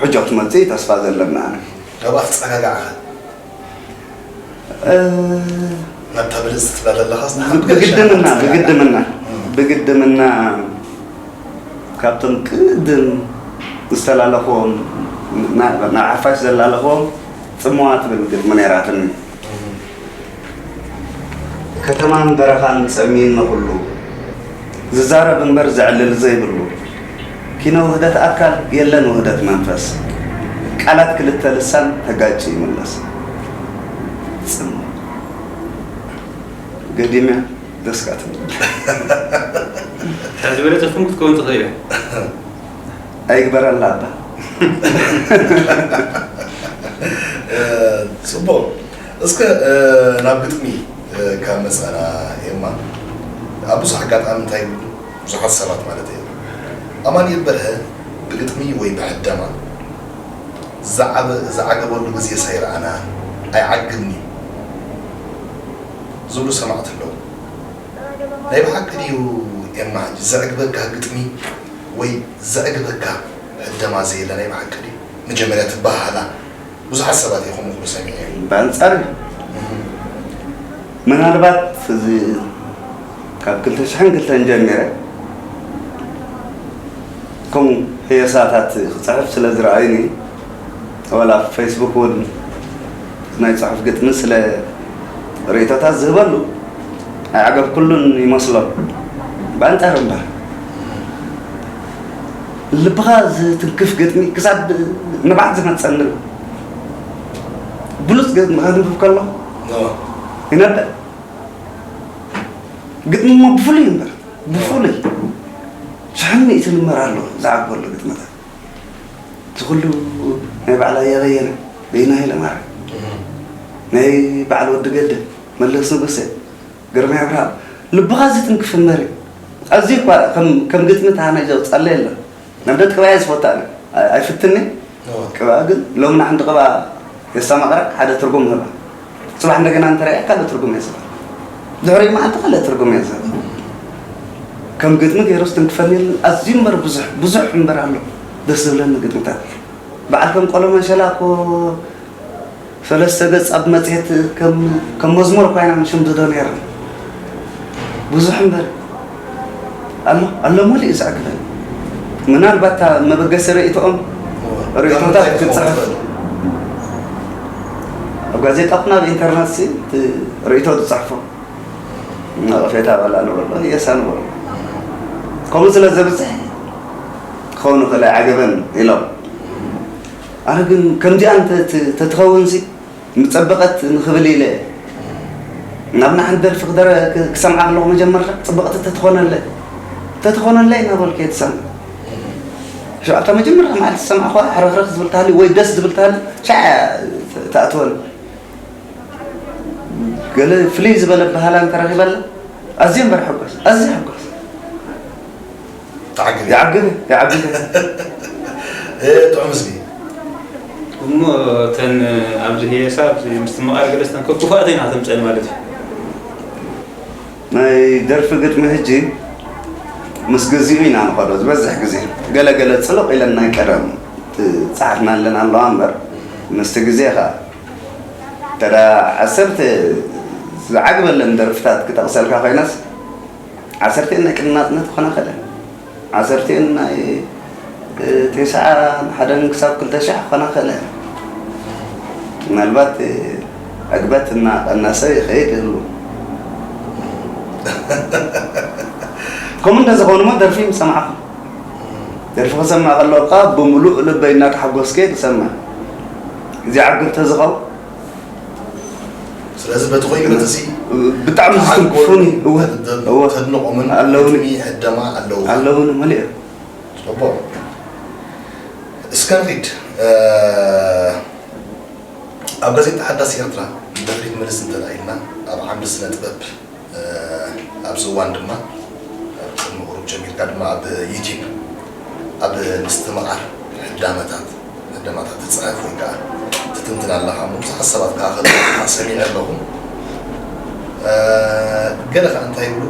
ሕጂ ክትመፅእ እዩ ተስፋ ዘለና። ኣነ ናብኣ ክትፀጋጋዕኸ እ፣ ናብታ ብልፅቲ ትብላ ዘለኻስ ንሓንቲ ብግድምና ክትፀጋጋዕ። ብግድምና ብግድምና ካብቶም ቅድም ዝተላለኽዎም ና- ናብ ሓፋሽ ዘላለኽዎም ፅምዋ ትብል ግጥሚ ነይራትኒ። ከተማን በረኻን ጸሚዩኒ ኩሉ ዝዛረብ እምበር ዘዕልል ዘይብሉ ኪኖ ውህደት ኣካል የለን ውህደት መንፈስ ቃላት ክልተ ልሳን ተጋጭ ይምለስ ጽም ገዲምያ ደስካ ትብል እታ ዝበለጸትኩም ክትከውን ትኽእል እያ። ኣይግበረላ ኣባ ጽቡቕ። እስከ ናብ ግጥሚ ካብ መጻና ኤማ፣ ኣብ ብዙሕ ኣጋጣሚ እንታይ ይብሉ ብዙሓት ሰባት ማለት እዩ፣ ኣማኑኤል በርሀ ብግጥሚ ወይ ብሕደማ ዝዓበ- ዝዓገበሉ ግዜስ ኣይረኣናን፣ ኣይዓግብን እዩ ዝብሉ ሰማዕቲ ኣለዉ። ናይ ብሓቂ ድዩ ኤማ ሕጂ ዘዕግበካ ግጥሚ ወይ ዘዕግበካ ሕደማ ዘየለ ናይ ብሓቂ ድዩ? መጀመርያ ትበሃሃላ ብዙሓት ሰባት እየ ከምኡ ክብሉ ሰሚዐ እየ። ብኣንጻር ምናልባት እዚ ካብ ክልተ ሽሕን ክልተን ጀሚረ ከምኡ ህየሳታት ክፅሕፍ ስለ ዝረኣዩኒ ዋላ ኣብ ፌስቡክ እውን ናይ ፅሑፍ ግጥሚ ስለ ርእይቶታት ዝህበሉ ኣይዓገብኩሉን ይመስሎም። ብኣንጻር እምበር ልብኻ ዝትንክፍ ግጥሚ ክሳብ ንባዕት ዝመፀኒ ብሉፅ ግጥሚ ከንብብ ከሎ ይነብዕ። ግጥሚ እሞ ብፍሉይ እምበር ብፍሉይ ሽሕን ሚእትን እምበር ኣሎ ዝዓግበሉ ግጥምታት። እዚ ኩሉ ናይ በዓል ኣያ በየነ፣ በይኑ ሃይለማርያም፣ ናይ በዓል ወዲ ገደ፣ መለስ ንጉሰ፣ ግርማይ ኣብርሃም ልብኻ ዝትንክፍ እምበር እዩ። ኣዝዩ እኳ ከም ከም ግጥሚ ተሃናይ ዘውፅኣለ የለን። ናብ ደቂ ቅብኣ እየ ዝፈቱ ኣነ። ኣይ- ኣይፍትኒ። ቅብኣ ግን ሎሚ ንዓንዲ ቅብኣ የስተማቕራ ሓደ ትርጉም ህባ። ፅባሕ እንደገና እንተረኣየ ካልእ ትርጉም እየ ዝህባ። ድሕሪ መዓልቲ ካልእ ትርጉም እየ ዝህባ። ከም ግጥሚ ገይሩ ዝትንክፈኒ የለን። ኣዝዩ እምበር ብዙሕ ብዙሕ እምበር ኣሎ ደስ ዝብለኒ ግጥምታት። በዓል ከም ቆሎ መሸላ እኮ ሰለስተ ገጽ ኣብ መጽሔት ከም ከም መዝሙር ኮይና ንሽምድዶ ነይራ። ብዙሕ እምበር ኣሎ ኣሎ ሙሉእ እዩ ዘዕግበኒ። ምናልባት እታ መበገሲ ርእይቶኦም ርእይቶታት ክትጽሕፍ ኣብ ጋዜጣ ኩን ኣብ ኢንተርነት ሲ እቲ ርእይቶ ዝጽሕፎ ነቐፌታ በላ ንበሎ የሳ ንበሎ ከምኡ ስለ ዘብዝሕ ክኸውን ይኽእል ኣይዓገበን ኢሎም። ኣነ ግን ከምዚኣ እንተ- ተ- ተትኸውን ሲ ምጸበቐት ንኽብል ኢለ ናብ ንሓንቲ ደርፊ ክደረ- ክ- ክሰምዓ ከለኹ መጀመርታ ጽብቕቲ ተትኾነለይ ተትኾነለይ እናበልኩ እየ ዝሰምዕ። ሽዑ ኣብታ መጀመርታ መዓልቲ ዝሰማዕኹዋ ሕርኽርኽ ዝብል ተሃልዩ ወይ ደስ ዝብል ተሃልዩ ሻዕ እያ ትኣትወኒ። ገለ ፍልይ ዝበለ ኣበሃህላ እንተረኺበላ ኣዝየ እምበር ሕጎስ ኣዝየ ሕጎስ። ተዓግብ ይዓግብ ይዓግብ ጥዑም ህዝቢ እሞ እተን ኣብዚ ህየሳ ኣብዚ ምስትምቓር ገለ ዝተንከፍ ክፉኣት ኢና ተምፀን ማለት እዩ። ናይ ደርፊ ግጥሚ ሕጂ ምስ ግዚኡ ኢና ንኸዶ ዝበዝሕ ግዜ ገለገለ ፅልቕ ኢለን ናይ ቀደም ፃሓፍናለን ኣለዋ እምበር ምስቲ ግዜ ኸዓ ተዳ ዓሰርተ ዝዓግበለን ደርፍታት ክጠቕሰልካ ኮይነስ ዓሰርተ ናይ ቅድሚ ናፅነት ክኾና ከለን ዓሰርተ ናይ ተስዓ ሓደን ክሳብ ክልተ ሽሕ ክኾና ከለን ምናልባት ዕግበት እናቐነሰ ይኸይድ ይህሉ ከምኡ እንተዝኸውን እሞ ደርፊ ምሰማዕኹ ደርፊ ክሰምዕ ከለኹ ከዓ ብምሉእ ልበይ እናተሓጎስከ እየ ክሰምዕ። እዚኣ ዓግብ ተዝኸውን። ስለዚ በቲ ኮይኑ በቲ እዚ ብጣዕሚ ዝትንክፉኒ እወ እወ ተድንቆምን ኣለውኒ። ግጥሚ ሕደማ ኣለዉ ኣለውኒ መሊኦም። ጽቡቕ። እስከ ንኺድ። ኣብ ጋዜጣ ሓዳስ ኤርትራ ንድሕሪት ምልስ እንተደኣ ኢልና፣ ኣብ ዓምዲ ስነ ጥበብ ኣብዚ እዋን ድማ ኣብ ቅድሚ ቁሩብ ጀሚርካ ድማ ኣብ ዩቲብ ኣብ ምስትምቓር ሕዳመታት ሕደማታት ትፅሕፍ ወይ ከዓ ትትንትን ኣለኻ እሞ ብዙሓት ሰባት ከዓ ከ ሰሚዐ ኣለኹ። ገለ ከዓ እንታይ ይብሉ፣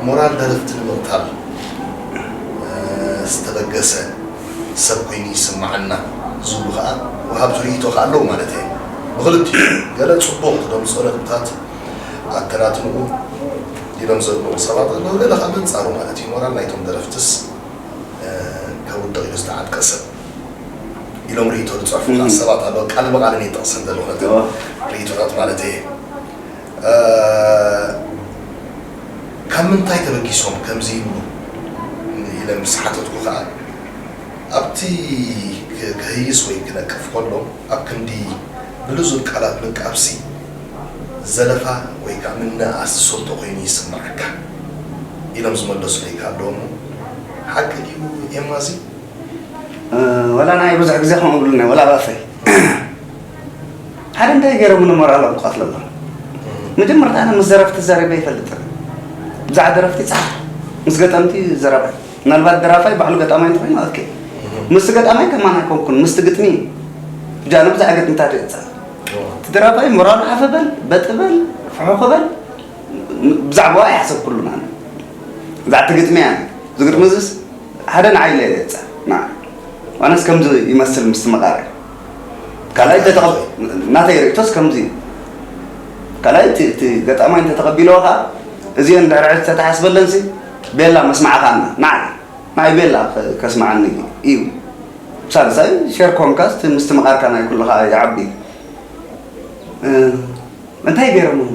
ሞራል ደረፍቲ ንምቕታል ዝተበገሰ ሰብ ኮይኑ ይስምዓና ዝብሉ ከዓ ወሃብቲ ርእይቶ ከዓ ኣለዉ ማለት እየ። ብክልቲኡ ገለ ፅቡቕ ተምፅኦ ነጥብታት ኣተናትንኡ ኢሎም ዘብልዑ ሰባት ኣለዉ፣ ገለ ከዓ በንፃሩ ማለት እዩ። ሞራል ናይቶም ደረፍትስ ከውድቕ ኢሉ ዝተዓጥቀ ሰብ ኢሎም ርእይቶ ዝፅሕፉ ከዓ ሰባት ኣለዉ። ቃል ብቃል እየ ጠቕሰን ዘለኹ ነቲ ርእይቶታት ማለት እየ። ካብ ምንታይ ተበጊሶም ከምዚ ይብሉ ኢለ ምስ ሓተትኩ ከዓ ኣብቲ ክህይስ ወይ ክነቅፍ ከሎ ኣብ ክንዲ ብልዙብ ቃላት ምንቃፍሲ ዘለፋ ወይ ከዓ ምንእኣስ ዝሰልጦ ኮይኑ ይስምዓካ ኢሎም ዝመለሱለይ ከዓ ኣለዉ እሞ ሓቂ ድዩ ኤማ እዚ? ወላ ንዓይ ብዙሕ ግዜ ከምኡ ይብሉኒ ወላ ኣብ ኣፈይ ሓደ እንታይ ገይሮም ንሞራሎም ክቐትለሎም መጀመርታ ኣነ ምስ ደረፍቲ ተዛሪበ ይፈልጥን ብዛዕባ ደረፍቲ ይፅሓፍ ምስ ገጠምቲ ይዘረባይ ምናልባት ደራፋይ ባዕሉ ገጣማይ እንተኮይኑ ኦኬ ምስቲ ገጣማይ ከማን ኣይኮንኩን ምስቲ ግጥሚ እዩ ብጃንብ ብዛዕባ ግጥምታት እዩ ዝፅሓፍ እቲ ደራፋይ ሞራሉ ሓፍ በል በጥ በል ፍሑኽ በል ብዛዕባኡ ኣይሓሰብኩሉን ኣነ እዛ እቲ ግጥሚ እያ እዚ ግጥሚ እዚስ ሓደ ንዓይ ኢለ እየ የውፅእ ንዓ ዋናስ ከምዚ ይመስል ምስቲ መቃርያ ካልኣይ ናተይ ርእቶስ ከምዚ እዩ ካልኣይ እቲ ገጣማይ እንተተቐቢልዎ ከዓ እዚአን ድሕሪ ሕጂ ተተሓስበለንሲ ቤላ መስማዕኻና ንዓይ ንዓይ ቤላ ከስምዓኒ እዩ ሳልሳይ ሸር ኮንካስ ምስቲ መቃርካ ናይ ኩልኻ ይዓቢ እንታይ ገይሮምኒ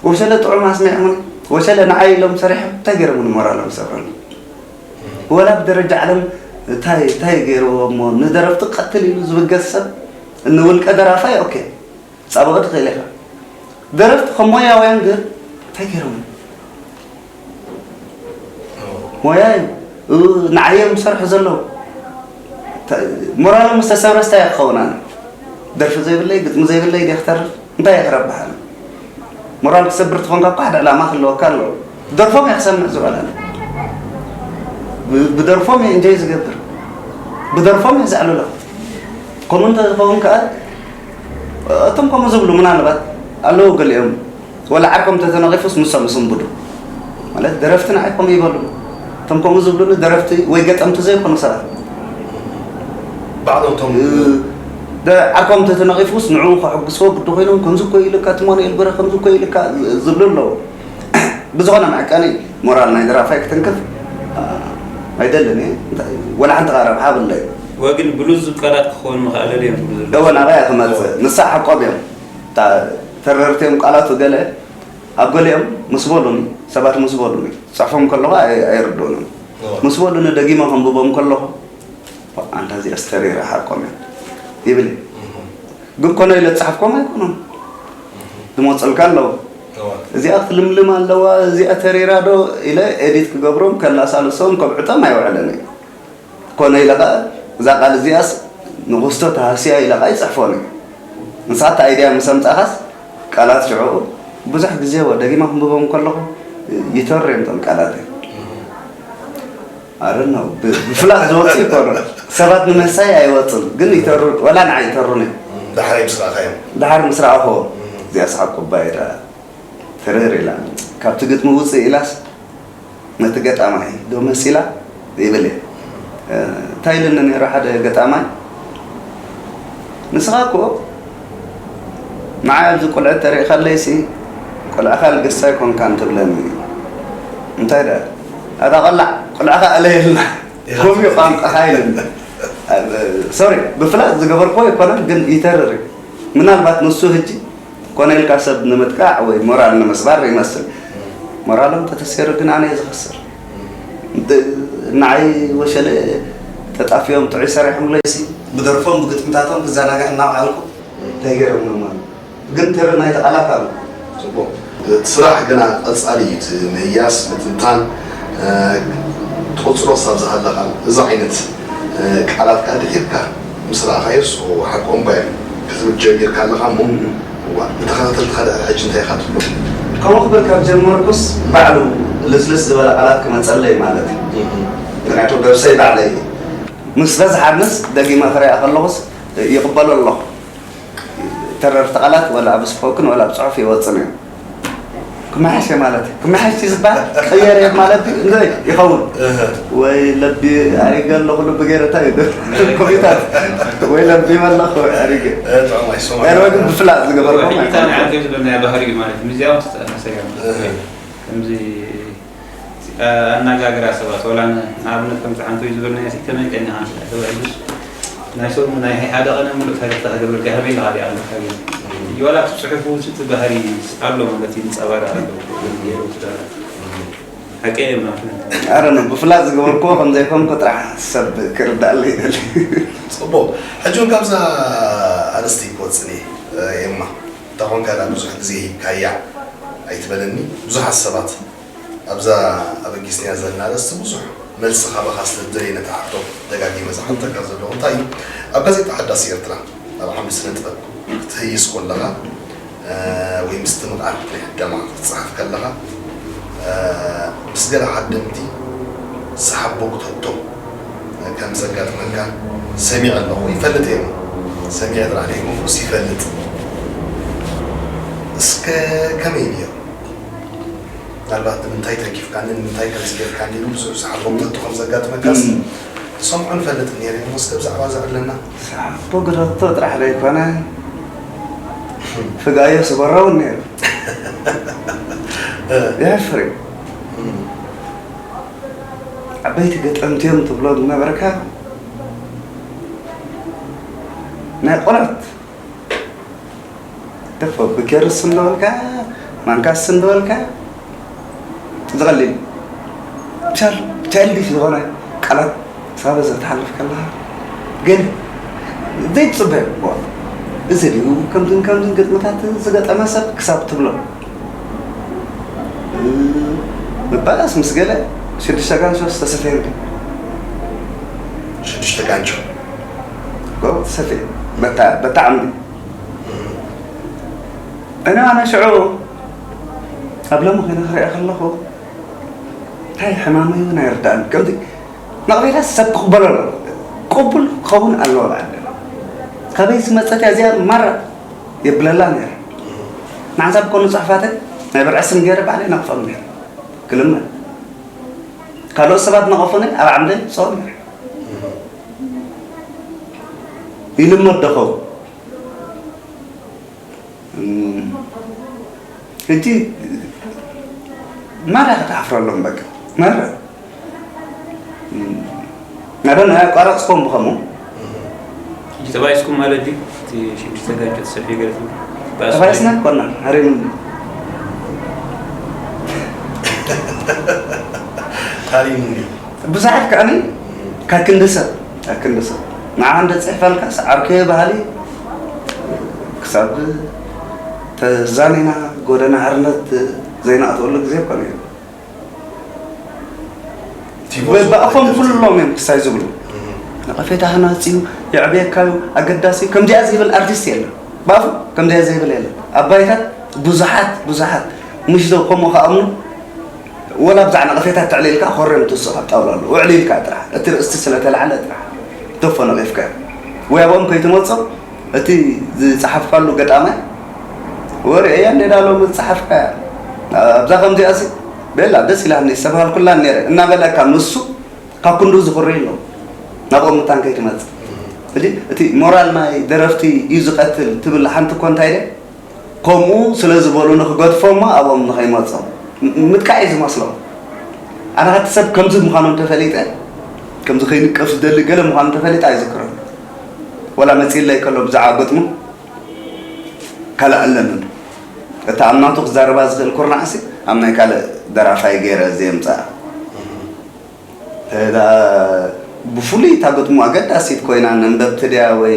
ወሸለ ጥዑም ኣስሚዖምኒ ወሸለ ንዓይ ኢሎም ሰሪሖም እንታይ ገይሮምኒ ሞራሎም ዝሰብረኒ ወላ ብደረጃ ዓለም እንታይ እንታይ ገይርዎ እሞ ንደረፍቲ ቀትል ኢሉ ዝብገስ ሰብ ንውልቀ ደራፋይ ኦኬ ፃብቕ ትኽእል ኢኻ ደረፍቲ ከም ሞያውያን ግን እንታይ ገይሮም ሞያ እዩ ንዓዮም ዝሰርሑ ዘለዉ ሞራሎም ዝተሰብረ ስታይ ክኸውን ኣነ ደርፊ ዘይብለይ ግጥሚ ዘይብለይ ድየ ክተርፍ እንታይ እየ ክረብሕ ኣነ ሞራል ክሰብር ትኾንካ እኳ ሓደ ዕላማ ክህልወካ ኣለዎ ደርፎም እየ ክሰምዕ ዝበላለ ብደርፎም እየ እንጆይ ዝገብር ብደርፎም እየ ዘዕልሎ ከምኡ እንተዝኸውን ከዓ እቶም ከምኡ ዝብሉ ምናልባት ኣለዉ ገሊኦም ወላ ዓርኮም ተተነቒፉስ ንሶም ይስንብዱ ማለት ደረፍቲ ንዓይ ከምኡ ይበሉ እቶም ከምኡ ዝብሉኒ ደረፍቲ ወይ ገጠምቲ ዘይኮኑ ሰባት ባዕሎም እቶም ዓርኮም ተተነቒፉስ ንዕኡ ከሐጉስዎ ግዲ ኮይኖም ከምዚ እኮ ኢልካ ትማኑኤል በረ ከምዚ እኮ ኢልካ ዝብሉ ኣለዉ ብዝኾነ መዕቀኒ ሞራል ናይ ደራፋይ ክትንክፍ ኣይደልን እየ ወላ ሓንቲ ረብሓ ብለይ ወግን ብሉዝ ቃላት ክኸውን ምኽኣለ ድዮም ዝብሉ ዘለዉ? እወ ናባይ እያ ትመፅእ ንሳ ሓቆም እዮም ተረርቲ እዮም ቃላቱ ገለ ኣብ ገሊኦም ምስ በሉኒ ሰባት ምስ በሉኒ ክፅሕፎም ከለኹ ኣየርድኡንን ምስ በሉኒ ደጊመ ከንብቦም ከለኹ ኣንታ እዚኣስ ተሪራ ሓቆም እዮም ይብል ግን ኮነ ኢለ ዝፀሓፍኮም ኣይኮኑን ዝመፁልካ ኣለዉ እዚኣ ክትልምልም ኣለዋ እዚኣ ተሪራ ዶ ኢለ ኤዲት ክገብሮም ከላሳልሶም ከብዕጦም ኣይውዕለን እዩ ኮነ ኢለ ከዓ እዛ ቃል እዚኣስ ንክስቶ ተሃስያ ኢለ ከዓ ይፅሕፎን እዩ ንስኻ እቲ ኣይድያ ምስ ኣምፃእኻስ ቃላት ሽዑ ብዙሕ ግዜ ወ ደጊመ ክንብቦም ከለኹ ይተሩ እዮም እቶም ቃላት እዮም ኣረነው ብፍላጥ ዝወፁ ይኮኑ ሰባት ንምህሳይ ኣይወፁን ግን ይተሩ ወላ ንዓ ይተሩን እዮም ዳሕራይ ምስ ረኣኻዮም ዳሓር ምስ ረኣኽዎ እዚኣ ሰሓብ ኩባየ ዳ ተረር ኢላ ካብቲ ግጥሚ ውፅእ ኢላስ ነቲ ገጣማይ ዶ መሲላ ይብል እየ እንታይ ኢልኒ ነይሩ ሓደ ገጣማይ ንስኻ እኮ ንዓይ ኣብዚ ቆልዐ ተሪእኻለይሲ ቆልዕኻ ልግሳ ኣይኮንካን ትብለኒ እንታይ ደ ኣታ ቆላዕ ቆልዕኻ ኣለየልና ከምኡ ቋንቋኻ ኢልኒ ሶሪ ብፍላጥ ዝገበርክዎ ኣይኮነን ግን ይተርር ምናልባት ንሱ ህጂ ኮነ ኢልካ ሰብ ንምጥቃዕ ወይ ሞራል ንምስባር ይመስል ሞራሎም ተተሰይሩ ግን ኣነ እየ ዝኸስር ንዓይ ወሸለ ተጣፍዮም ጥዑይ ሰሪሖምለይሲ፣ ብደርፎም ብግጥምታቶም ክዘናጋዕ እናውዓልኩ እንታይ ገይሮም ነው ማለት ግን ተበል ናይቲ ቃላት ኣሎ። ጽቡቕ። እቲ ስራሕ ግና ቀጻሊ እዩ። እቲ ምህያስ፣ ምትንታን፣ እ፣ ትቕጽሮ ክሳብ ዝሃለኻ፣ እዚ ዓይነት፣ እ፣ ቃላት ከኣ ድሒርካ ምስ ረኣኻዮ፣ "ኦ፣ ሓቆም ባ እዮም" ክትብል ጀሚርካ ኣለኻ እሞ፣ እዋ፣ ንተኸታተልትኻ ድሕሪ ሕጂ እንታይ ኢኻ ትብሎ? ከምኡ ክብል ካብ ጀመርኩስ፣ ባዕሉ ልስልስ ዝበለ ቃላት ክመጸለይ ማለት እዩ። እህ። ምኽንያቱ፣ ነብሰይ ባዕለይ ምስ በዝሓንስ፣ ደጊመ ክሪኣ ከለኹስ፣ ይቕበሎ ኣለኹ። ተረርቲ ቃላት ወላ ኣብ ስፖክን ወላ ኣብ ጽሑፍ ይወጽን እዮም። ክመሓሽ እየ ማለት እዩ። ክመሓሽ እዩ ዝበሃል ቀየር እየ ማለት እዩ። እንታይ ይኸውን? እህ። ወይ ለቢ ኣሪገ ኣለኹ፣ ልቢ ገይረ እንታይ እዩ? ኮሚታት። ወይ ለቢ መለኹ ኣሪገ። እ፣ ጥዑም ኣይሰማዕን። ቀረበ ግን ብፍላጥ ዝገበርኩ ሕጂ ማለት እንታይ እዩ። ንዓንተ እዩ ዝብለና ባህሪ እዩ ማለት እዩ። ምስዚኣ ውስጥ ኣሰሪሖም። እህ። ከምዚ ኣነጋግራ ሰባት፣ ወላ ን-፣ ንኣብነት ከምዚ ሓንቲ ወይ ዝበልናዮ፣ "እስኪ ከመይ ቀኒኻ?" ምስ ተባሂሉስ፣ ናይ ሰብ፣ ናይ ሓደ ቀነ ምሉእ ፈገግታ ክገብረልካ ከመይ ኢልካ ዲኣ ኣለካ ግን? ወላ እቲ ጽሑፍ እውን እቲ ባህሪ ኣሎ ማለት እዩ፣ ይንጸባረቕ ኣሎ። ገይሩ ትዳራ። ሓቂ እየ ማለት ነው። ኣረ ነው፣ ብፍላጥ ዝገበርክዎ ከም ዘይኮንኩ ጥራሕ ሰብ ክርዳእለይ ይደሊ። ጽቡቕ። ሕጂ እውን ካብዛ ኣርእስቲ ክወጽእ እየ፣ ኤማ። እንተ ኾንካ ደኣ ብዙሕ ግዜ ሂብካያ ኣይትበለኒ። ብዙሓት ሰባት ኣብዛ ኣበጊስናያ ዘለና ኣርእስቲ ብዙሕ መልሲ ካባኻ ስለ ዝደለየ ነታ ሕቶ ደጋጊመ ዝሓተካ ዘለኹ እንታይ እዩ፣ ኣብ ጋዜጣ ሓዳስ ኤርትራ ኣብ ዓምዲ ስነ ጥበብ ክትህይስ ከለኻ፣ እ፣ ወይ ምስትምቓር ናይ ሕደማ ክትጽሕፍ ከለኻ፣ እ፣ ምስ ገለ ዓደምቲ ዝሓበኩ ሕቶ ከም ዘጋጥመካ ሰሚዐ ኣለኹ። ይፈልጥ እየ፣ ሰሚዐ ጥራሕ ዘይኮንኩስ ይፈልጥ። እስከ ከመይ ነይሩ? ምናልባት ንምንታይ ተንኪፍካኒ፣ ንምንታይ ከምዚ ጌርካኒ ኢሉ ብዙሕ ዝሓበኩ ሕቶ ከም ዘጋጥመካስ እም። ትሰምዖ ንፈልጥ ነይረ። እሞ እስከ ብዛዕባ እዚ ዕለና። ዝሓበኩ ሕቶ ጥራሕ ዘይኮነ፣ ፍጋዮ ስበሮ እውን ነይሩ። እ። የሕፍር እዩ። እም። ዓበይቲ ገጠምቲ እዮም ትብሎ ዝነበርካ ናይ ቆልዑት ደፎ ብኬርስ እንዳበልካ፣ ማንካስ እንዳበልካ፣ ዝቐልል ቻል-፣ ቻይልዲሽ ዝኾነ ቃላት ሳበዘ ትሓልፍ ከለኻ፣ ግን ዘይትጽበዮ፣ ዋ፣ እዚ ድዩ ከምዝን ከምዝን ግጥምታት ዝገጠመ ሰብ ክሳብ ትብሎ። ምባእስ ምስ ገለ ሽዱሽተ ጋንሾ ዝተሰፈየ እንዲ። ሽዱሽተ ጋንሾ? ጎ፣ ተሰፈየ። በታ፣ በታ ዓምዲ። እም። እነ ኣነ ሽዑ ኣብ ሎሚ ኮይነ ክሪኦ ከለኹ፣ እንታይ ሕማመይ እውን ኣይርዳእን። ከምዚ ነቕፌታ ሰብ ክቕበሎ ኣለዎ። ቅቡል ክኸውን ኣለዎ። በዓል ካበይ ዝመጸት እያ እዚኣ ማራ የብለላ ነይረ። ንሓንሳብ ኮኑ ጽሑፋተይ ናይ ብርዒ ስም ገይረ ባዕለይ ነቕፎም ነይረ። ክልመን። ካልኦት ሰባት ነቐፉኒ፣ ኣብ ዓምደይ ጽኦም ነይረ። ይልመድ ዶ ኸውን? እም፣ ሕጂ ማራ ክትሓፍረሎም በቃ። ማራ። እም፣ ናበና ኣቋረጽኩም ብኸምኡ? ሕጂ ተባኢስኩም ማለት ድዩ? እቲ ሽዱሽተ ጋንሾ ተሰፊ ገለ ትብል? ተባኢስና ኮና፣ ሃሪሙኒ። ሃሪሙኒ። ብዙሓት ከኣኒ ካብ ክንዲ ሰብ፣ ካብ ክንዲ ሰብ። ንዓ እንደ ጽሕፈልካ ሰዓርኩዮ ባህሊ ክሳብ ተዛኒና ጎደና ሓርነት ዘይናእተወሉ ግዜ እኮ ነይሩ። ቲፎዞ ወይ በኣፎም ቲፎዞ። ኩሎም እዮም ክሳይ ዝብሉ። እም። ነቐፌታ ሃናጺ እዩ፣ የዕብየካ እዩ፣ ኣገዳሲ እዩ። ከምዚኣ ዝብል ኣርቲስት የለን። ብኣፉ ከምዚኣ ዘይብል የለን። ኣባይታት ብዙሓት፣ ብዙሓት ምሽ ዶ ከምኡ ክኣምኑ፣ ወላ ብዛዕ ነቐፌታ ተዕሊልካ ኮርዮም ትስቕ ኣብ ጣውላ ኣለዉ። ውዕል ኢልካ ጥራሕ፣ እቲ ርእስቲ ስለ ተላዕለ ጥራሕ፣ ተፎ ነቒፍካ። ወይ ኣብኦም ከይትመጾ፣ እቲ ዝጸሓፍካሉ ገጣማይ፣ ወረ እያ እንዴዳ ሎሚ ዝጸሓፍካያ። ኣብዛ ከምዚኣሲ፣ ቤላ ደስ ኢላኒ፣ ዝተባሃልኩላን ነይረ፣ እናበለካ ንሱ፣ ካብ ክንዱ ዝኹሪ ኣሎ። ናብኦም ምታን ከይትመጽእ። ሕጂ እቲ ሞራል ናይ ደረፍቲ እዩ ዝቐትል ትብል ሓንቲ እኮ እንታይ ኢለ? ከምኡ ስለ ዝበሉ ንኽገድፎ እሞ ኣብኦም ንኸይመጾም ም-፣ ምጥቃዕ እዩ ዝመስሎም። ኣነ እቲ ሰብ ከምዚ ምዃኑ እንተፈሊጠ፣ ከምዚ ከይንቀፍ ዝደሊ ገለ ምዃኑ እንተፈሊጠ ኣይዝክሮን። ወላ መጺእለይ ከሎ ብዛዕባ ገጥሙ ካልእ ኣለኒ። እታ ኣብ ናቱ ክዛረባ ዝኽእል ኩርናዕሲ ኣብ ናይ ካልእ ደራፋይ ገይረ ዘየምጽኣ። እዛ ብፍሉይ እታ ግጥሙ ኣገዳሲት ኮይና ነንበብቲ ድያ ወይ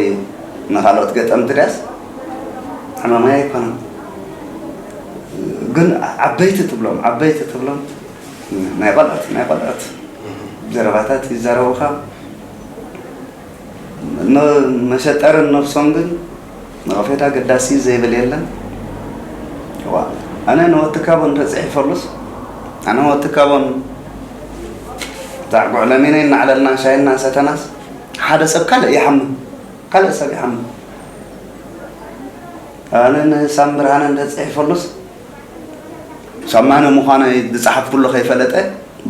ንኻልኦት ገጠምቲ ድያስ ሕማማይ ኣይኮነን። ግን ዓበይቲ ትብሎም፣ ዓበይቲ ትብሎም ናይ ቆልዑት፣ ናይ ቆልዑት ዘረባታት ይዛረቡኻ። ነ-፣ መሸጠርን ነብሶም ግን ነቐፌታ ኣገዳሲ ዘይብል የለን። ዋ፣ ኣነ ንወትካቦን ተጽሒፈሉስ፣ ኣነ ንወትካቦን ዛዕጉዕ ለሚነ እናዕለልና ሻይ እናሰተናስ ሓደ ሰብ ካልእ ይሓምም፣ ካልእ ሰብ ይሓምም። ኣነ ንሳም ብርሃነ እንተጽሒፈሉስ፣ ሳማነ ምዃነይ ዝጸሓፍኩሉ ከይፈለጠ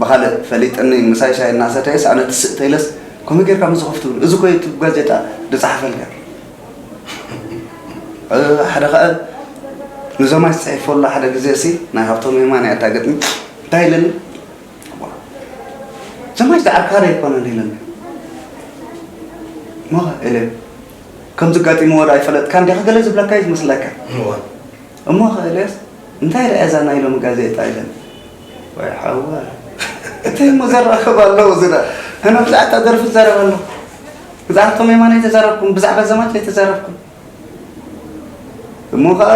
ብኻልእ ፈሊጥኒ ምሳይ ሻይ እናሰተየስ ኣነ ትስእ ተይለስ ከምኡ ጌርካ ምስ ዝኸፍቱ እዚ ኮይ እቲ ጋዜጣ ዝጸሓፈልካ ሓደ ኸኣ ንዘማች ጽሒፈሉ ሓደ ግዜ ሲ ናይ ሃብቶም የማነ እያ እታ ግጥሚ እንታይ ኢለኒ ዘማች ዝዓርካ ዶ ኣይኮነን ኢለኒ እሞ ኢለ ከምዚ ጋጢምዎ ዶ ኣይፈለጥካን ዲኻ ገለ ዝብለካ እዩ ዝመስለካ እሞ ኸ ኤልያስ እንታይ ደኣ እዛ ናይ ሎሚ ጋዜጣ ኢለን ወይ ሓዋ እንታይ እሞ ዘራኸብ ኣለዎ ዝዳ ኣነ ብዛዕባ ደርፊ ዝዛረብ ኣለኹ ብዛዕባ ቶም የማን ኣይተዛረብኩም ብዛዕባ ዘማች ኣይተዛረብኩም እሞ ከዓ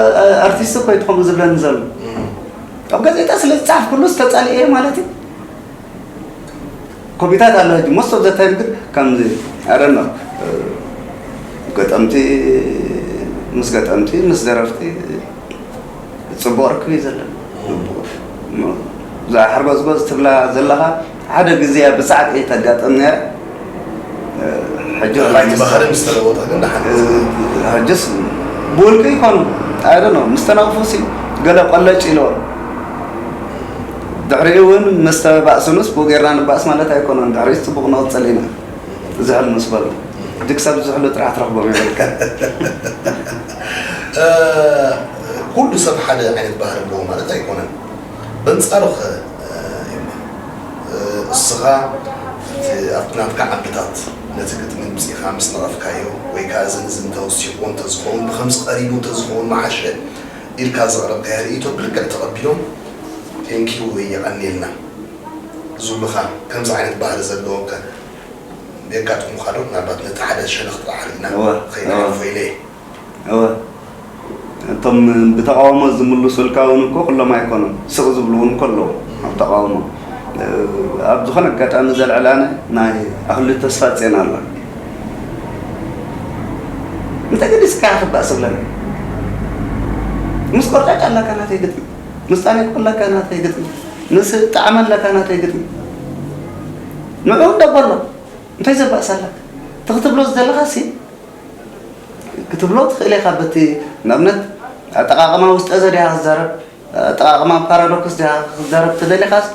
ኣርቲስት እኮ እዩ ከምኡ ዝብለኒ ዘሎ ኣብ ጋዜጣ ስለ ዝፀሓፍኩሉ ዝተፃልአ እየ ማለት እዩ ኮፒታት ኣሎ ሕጂ most of the time ግን ከምዚ ኣረኖ ገጠምቲ ምስ ገጠምቲ ምስ ደረፍቲ ፅቡቅ ርክብ እዩ ዘለና እዛ ሕርጎዝጎዝ ትብላ ዘለኻ ሓደ ግዜ ብፃዕቂ ተጋጠም ነረ ሕጂ ባህሪ ምስ ተለወጠ ግን ደሓን ሕጅስ ብውልቂ ይኾኑ ኣይ ዶንት ኖ ምስ ተነቕፉ ሲ ገለ ቆለጭ ኢልዎም ድሕሪኡ እውን ምስ ተባእስኑስ ብኡ ጌርና ንባእስ ማለት ኣይኮነን ድሕሪኡ ፅቡቕ ንቕፅል ኢና ዝሕል ምስ በሉ ሕጂ ክሳብ ዝሕሉ ጥራሕ ትረኽቦም ይብልካ ኩሉ ሰብ ሓደ ዓይነት ባህሪ ኣለዎ ማለት ኣይኮነን በንፃሩ ኸ እስኻ ኣብቲ ናትካ ዓድታት ነቲ ግጥሚ ምፅኢኻ ምስ ነቐፍካዮ ወይ ከዓ እዚ ንዚ እንተወሲኽዎ እንተዝኸውን ብከምዚ ቀሪቡ እንተዝኸውን መዓሸ ኢልካ ዘቕረብካዮ ርእይቶ ብልክዕ ተቐቢሎም ቴንኪዩ ወይ የቐንየልና ዝብሉኻ ከምዚ ዓይነት ባህሪ ዘለዎም ከ የጋጥሙኻ ዶ? ምናልባት ነቲ ሓደ ሸነኽ ጥራሕ ርኢና ከይንሓልፎ ኢለ እየ። እወ እቶም ብተቓውሞ ዝምልሱልካ እውን እኮ ኩሎም ኣይኮኑን ስቕ ዝብሉ እውን እኮ ኣለዉ ኣብ ተቓውሞ ኣብ ዝኾነ ኣጋጣሚ ዘልዕላነ ናይ ኣኽሊሉ ተስፋ ፅዮን ኣላ እንተ ገዲስካ ክባእ ስብለኒ ምስ ቆርጫጭ ኣለካ ናተይ ግጥሚ ምስ ጣኔቆ ኣለካ ናተይ ግጥሚ ምስ ጣዕመ ኣለካ ናተይ ግጥሚ ንዑ እንደበሎ እንታይ ዘባእስ ኣለካ እቲ ክትብሎ ዝደለኻ ሲ ክትብሎ ትኽእል ኢኻ በቲ ንኣብነት ኣጠቓቕማ ውስጠ ዘድያ ክዛረብ ኣጠቓቕማ ፓራዶክስ ድያ ክዛረብ ተደሊኻስ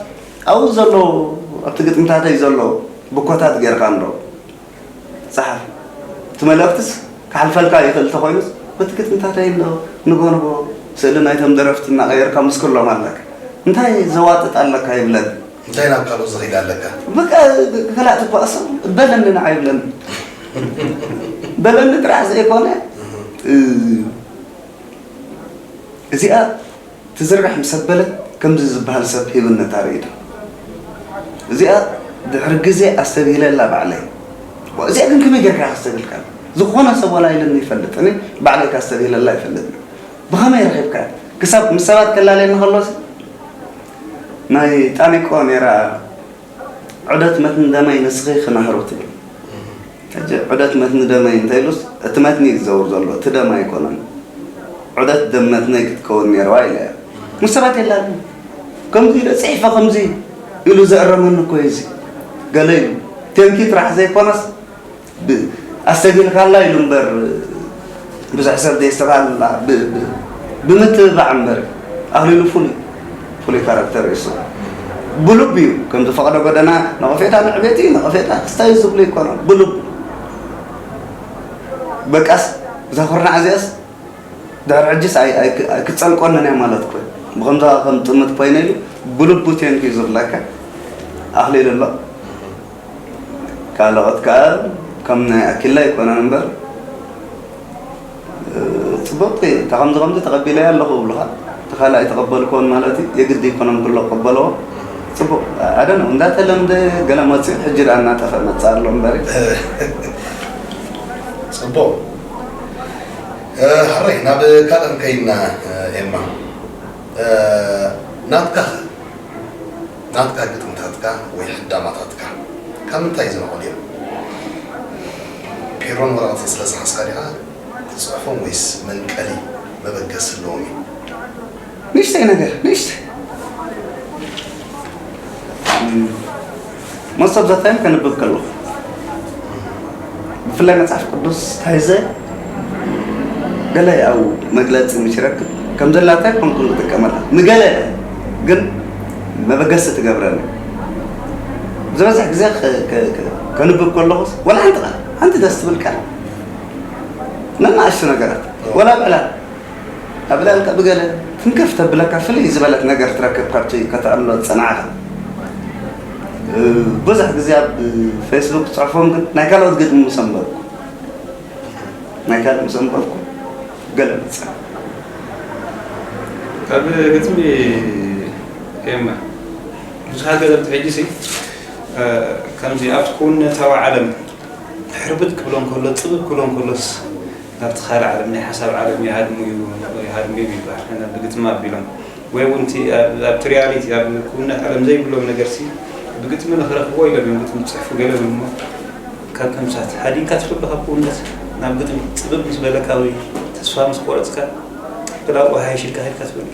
ኣብኡ ዘሎ ኣብቲ ግጥምታተይ ዘሎ ብኮታት ጌርካ እንዶ ጸሓፍ እቲ መልእኽትስ ክሓልፈልካ ይኽእል እንተኾይኑስ በቲ ግጥምታተይ እንዶ ንጎ ንጎ ስእሊ ናይቶም ደረፍቲ እናቐየርካ ምስ ኩሎም ኣለካ እንታይ ዘዋጥጥ ኣለካ ይብለኒ እንታይ ናብ ካልኦት ዝኺድ ኣለካ? በቃ ክላእ ትባእሶ በለኒ ንዓ ይብለኒ በለኒ ጥራሕ ዘይኮነ እዚኣ ትዝርጋሕ ምስ ኣበለት ከምዚ ዝበሃል ሰብ ሂብኒ እታ ርእይቶ እዚኣ ድሕሪ ግዜ ኣስተብሂለላ ባዕለይ እዚኣ ግን ከመይ ጌርካ ከስተብህልካ ዝኾነ ሰብ ዋላ ኢለኒ ይፈልጥ እኔ ባዕለይ ካስተብሂለላ ይፈልጥ ብኸመይ ረኺብካ ክሳብ ምስ ሰባት ከላለየኒ ከሎስ ናይ ጣኒቆ ነይራ ዑደት መትኒ ደመይ ንስኺ ክናህሮ ትብል ሕጂ ዑደት መትኒ ደመይ እንተኢሉስ እቲ መትኒ እዩ ዝዘውር ዘሎ እቲ ደም ኣይኮነን ዑደት ደም መትነይ ክትከውን ነይርዋ ኢለ እያ ምስ ሰባት የላሉ ከምዚ ኢለ ፅሒፈ ከምዚ ኢሉ ዘእረመኒ እኮ እዩ እዚ ገለ ኢሉ ቴንኪ ጥራሕ ዘይኮነስ ኣስተብሂልካላ ኢሉ እምበር ብዙሕ ሰብ ዘየስተብሃለላ ብምትብባዕ እምበር ኣኽሊሉ ፍሉይ ፍሉይ ካራክተር እዩ ብልቡ እዩ ከምቲ ፈቐዶ ጎደና ነቐፌታ ንዕቤት እዩ ነቐፌታ ክስታይ ዝብሉ ይኮኖ ብልቡ በቃስ እዛ ኩርናዕ እዚኣስ ድሕሪ ሕጂስ ኣይክፀልቆንን እያ ማለት ኮይ ብከምዛ ከም ጥምት ኮይነ ኢሉ ብልቡ ቴንኪ ዝብለካ ኣኽሊሉ ኣሎ ካልኦት ከዓ ከም ናይ ኣኪላ ኣይኮነን እምበር ፅቡቅ እታ ከምዚ ከምዚ ተቀቢለያ ኣለኹ እብሉካ እቲ ካልእ ኣይተቀበልክዎን ማለት እዩ የግዲ ኣይኮነን ኩሎ ክቀበልዎ ጽቡቕ ኣደነ እንዳተለምደ ገለ መጽኡ ሕጂ ደኣ እናጠፈ መጽእ ኣሎ እምበሪ። ጽቡቕ። ሕረይ ናብ ካልእ ከይድና። ኤማ፣ ናትካ ናትካ ግጥምታትካ ወይ ሕዳማታትካ ካብ ምንታይ ዝነቐሉ እዮም? ፔሮን ወረቐትን ስለ ዝሓዝካ ዲኻ ትፅሕፎም ወይስ መንቀሊ መበገሲ ኣለዎም እዩ? ንእሽተይ ነገር ንእሽተይ መሶብ ዘታይም ከንብብ ከለኹ ብፍላይ መጽሓፍ ቅዱስ ታይዘ ገለ ያው መግለጺ ምስ ይረክብ ከም ዘላታይ ኮንኩ ዝጥቀመላ ንገለ ግን መበገሲ ትገብረኒ ዝበዝሕ ግዜ ከንብብ ከለኹስ ወላ ሓንቲ ቃል ሓንቲ ደስ ትብል ቃል ነናእሽቱ ነገራት ወላ ብዕላል ኣብ ዕላልካ ብገለ ትንክፍ ተብለካ ፍልይ ዝበለት ነገር ትረክብ ካብቲ ከተዕምሎ ዝጸናዕካ። ብዙሕ ግዜ ኣብ ፌስቡክ ጽሑፎም ግን ናይ ካልኦት ግጥሚ ምስ ኣንበብኩ ናይ ካልእ ምስ ኣንበብኩ ገለ መጽእ። ካብ ግጥሚ ኤማ ብዙሓት ገለልቲ ሕጂ ሲ ከምዚ ኣብቲ ክውነታዊ ዓለም ሕርብት ክብሎ እንከሎ ፅብብ ክብሎ እንከሎስ ናብቲ ካልእ ዓለም ናይ ሓሳብ ዓለም ይሃድሙ እዩ ይሃድሙ እዩ ይበሃል እና ብግጥሚ ኣቢሎም ወይ እውን እቲ ኣብቲ ሪያሊቲ ኣብ ክውነት ዓለም ዘይብሎም ነገር ሲ ብግጥሚ ንክረኽብዎ ኢሎም እዮም ግጥሚ ዝፅሕፉ ገለ እውን እሞ ካብ ከምሳት ሃዲንካ ትኽእሉ ካብ ክውነት ናብ ግጥሚ ፅብብ ምስ በለካ ወይ ተስፋ ምስ ቆረፅካ ብላኡ ሃይሽ ኢልካ ከድካ ትብል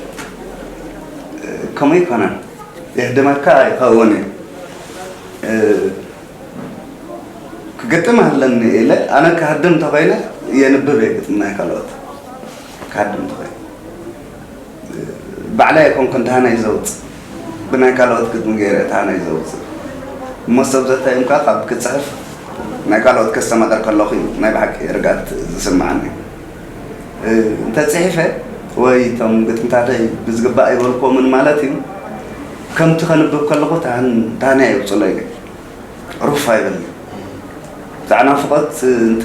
ከምኡ ይኮነን የህድመካ ይኸውን እዩ ክግጥም ኣለኒ ኢለ ኣነ ክሃድም እንተኮይነ የንብብ እየ ግጥሚ ናይ ካልኦት ክሃድም እንተኮይነ ባዕላይ ኣይኮንኩን ደሃና እዩ ዘውፅእ ብናይ ካልኦት ግጥሚ ገይረ ደሃና እዩ ዘውፅእ እሞ ሰብ ዘታይም ከዓ ካብ ክፅሕፍ ናይ ካልኦት ከስተማቀር ከለኹ እዩ ናይ ብሓቂ ርጋት ዝስምዓኒ እንተፅሒፈ ወይ እቶም ግጥምታተይ ብዝግባእ ኣይበልኩዎምን ማለት እዩ ከምቲ ከንብብ ከለኹ ደሃና የውፅሎ ኢለ ሩፍ ኣይበልኒ ዛዕ ናፍቆት እንተ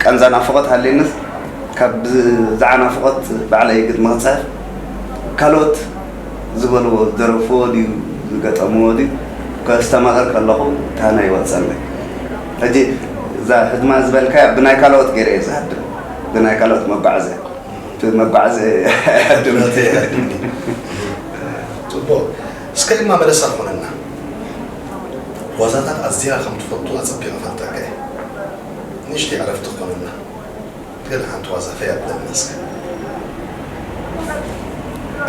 ቃንዛ ናፍቆት ሃልየንስ ካብ ዛዕ ናፍቆት ባዕለይ ግጥሚ ክፅሕፍ ካልኦት ዝበልዎ ዝደረፍዎ ድዩ ዝገጠምዎ ድዩ ከስተማቕር ከለኹ ታና ይወፀለይ ሕጂ እዛ ህድማ ዝበልካያ ብናይ ካልኦት ገይረ እየ ዝሃድም ብናይ ካልኦት መጓዓዝያ መጓዓዝያ ኣይሃድም ጽቡቕ እስከ ድማ መለሳ ትኾነና ዋዛታት ኣዝያ ከም ትፈቱ ኣጸቢቐ ፈልጠካ እየ ንእሽተይ ዕረፍቲ ትኾነና ገለ ሓንቲ ዋዛ ፈይ ኣብለና እስከ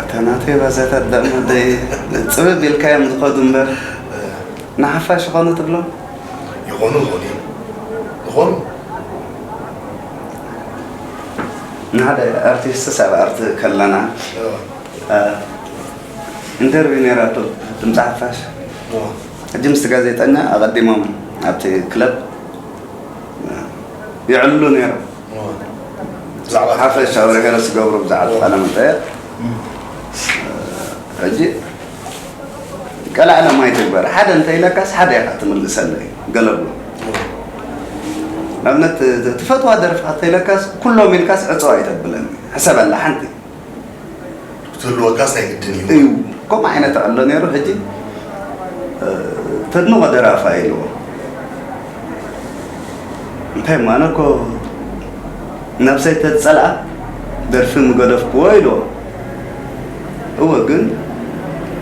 እታ ናተይ ዋዛታት ደሞ ደይ ጽብብ ኢልካዮም ዝኸዱ እምበር ንሓፋሽ ይኾኑ ትብሎም ይኾኑ ይኾኑ እዮም ይኾኑ ንሓደ ኣርቲስትስ ኣብ ኣርቲ ከለና ኢንተርቪው ነይራቶ ድምፂ ሓፋሽ ሕጂ ምስቲ ጋዜጠኛ ኣቐዲሞም ኣብቲ ክለብ ይዕልሉ ነይሮም ሓፈሻዊ ርሄረ ዝገብሩ ብዛዕባ ቃለ መጠየቅ ሕጂ ቀላዕለ ማይ ትግበር ሓደ እንተ ኢለካስ ሓደ ኢኻ ትምልሰለይ ገለብሎ ንኣብነት ትፈትዋ ደርፍኻ እንተ ኢለካስ ኩሎም ኢልካስ ዕፅዋ ኣይተብለኒ ሕሰበላ ሓንቲ ክትህልወካስ ናይ ግድን እዩ እዩ ከምኡ ዓይነት ኣሎ ነይሩ ሕጂ ተድንቆ ደራፋ ኢልዎ እንታይ ማነ እኮ ነብሰይ ተዝፀልኣ ደርፊ ምገደፍክዎ ኢልዎ እወ ግን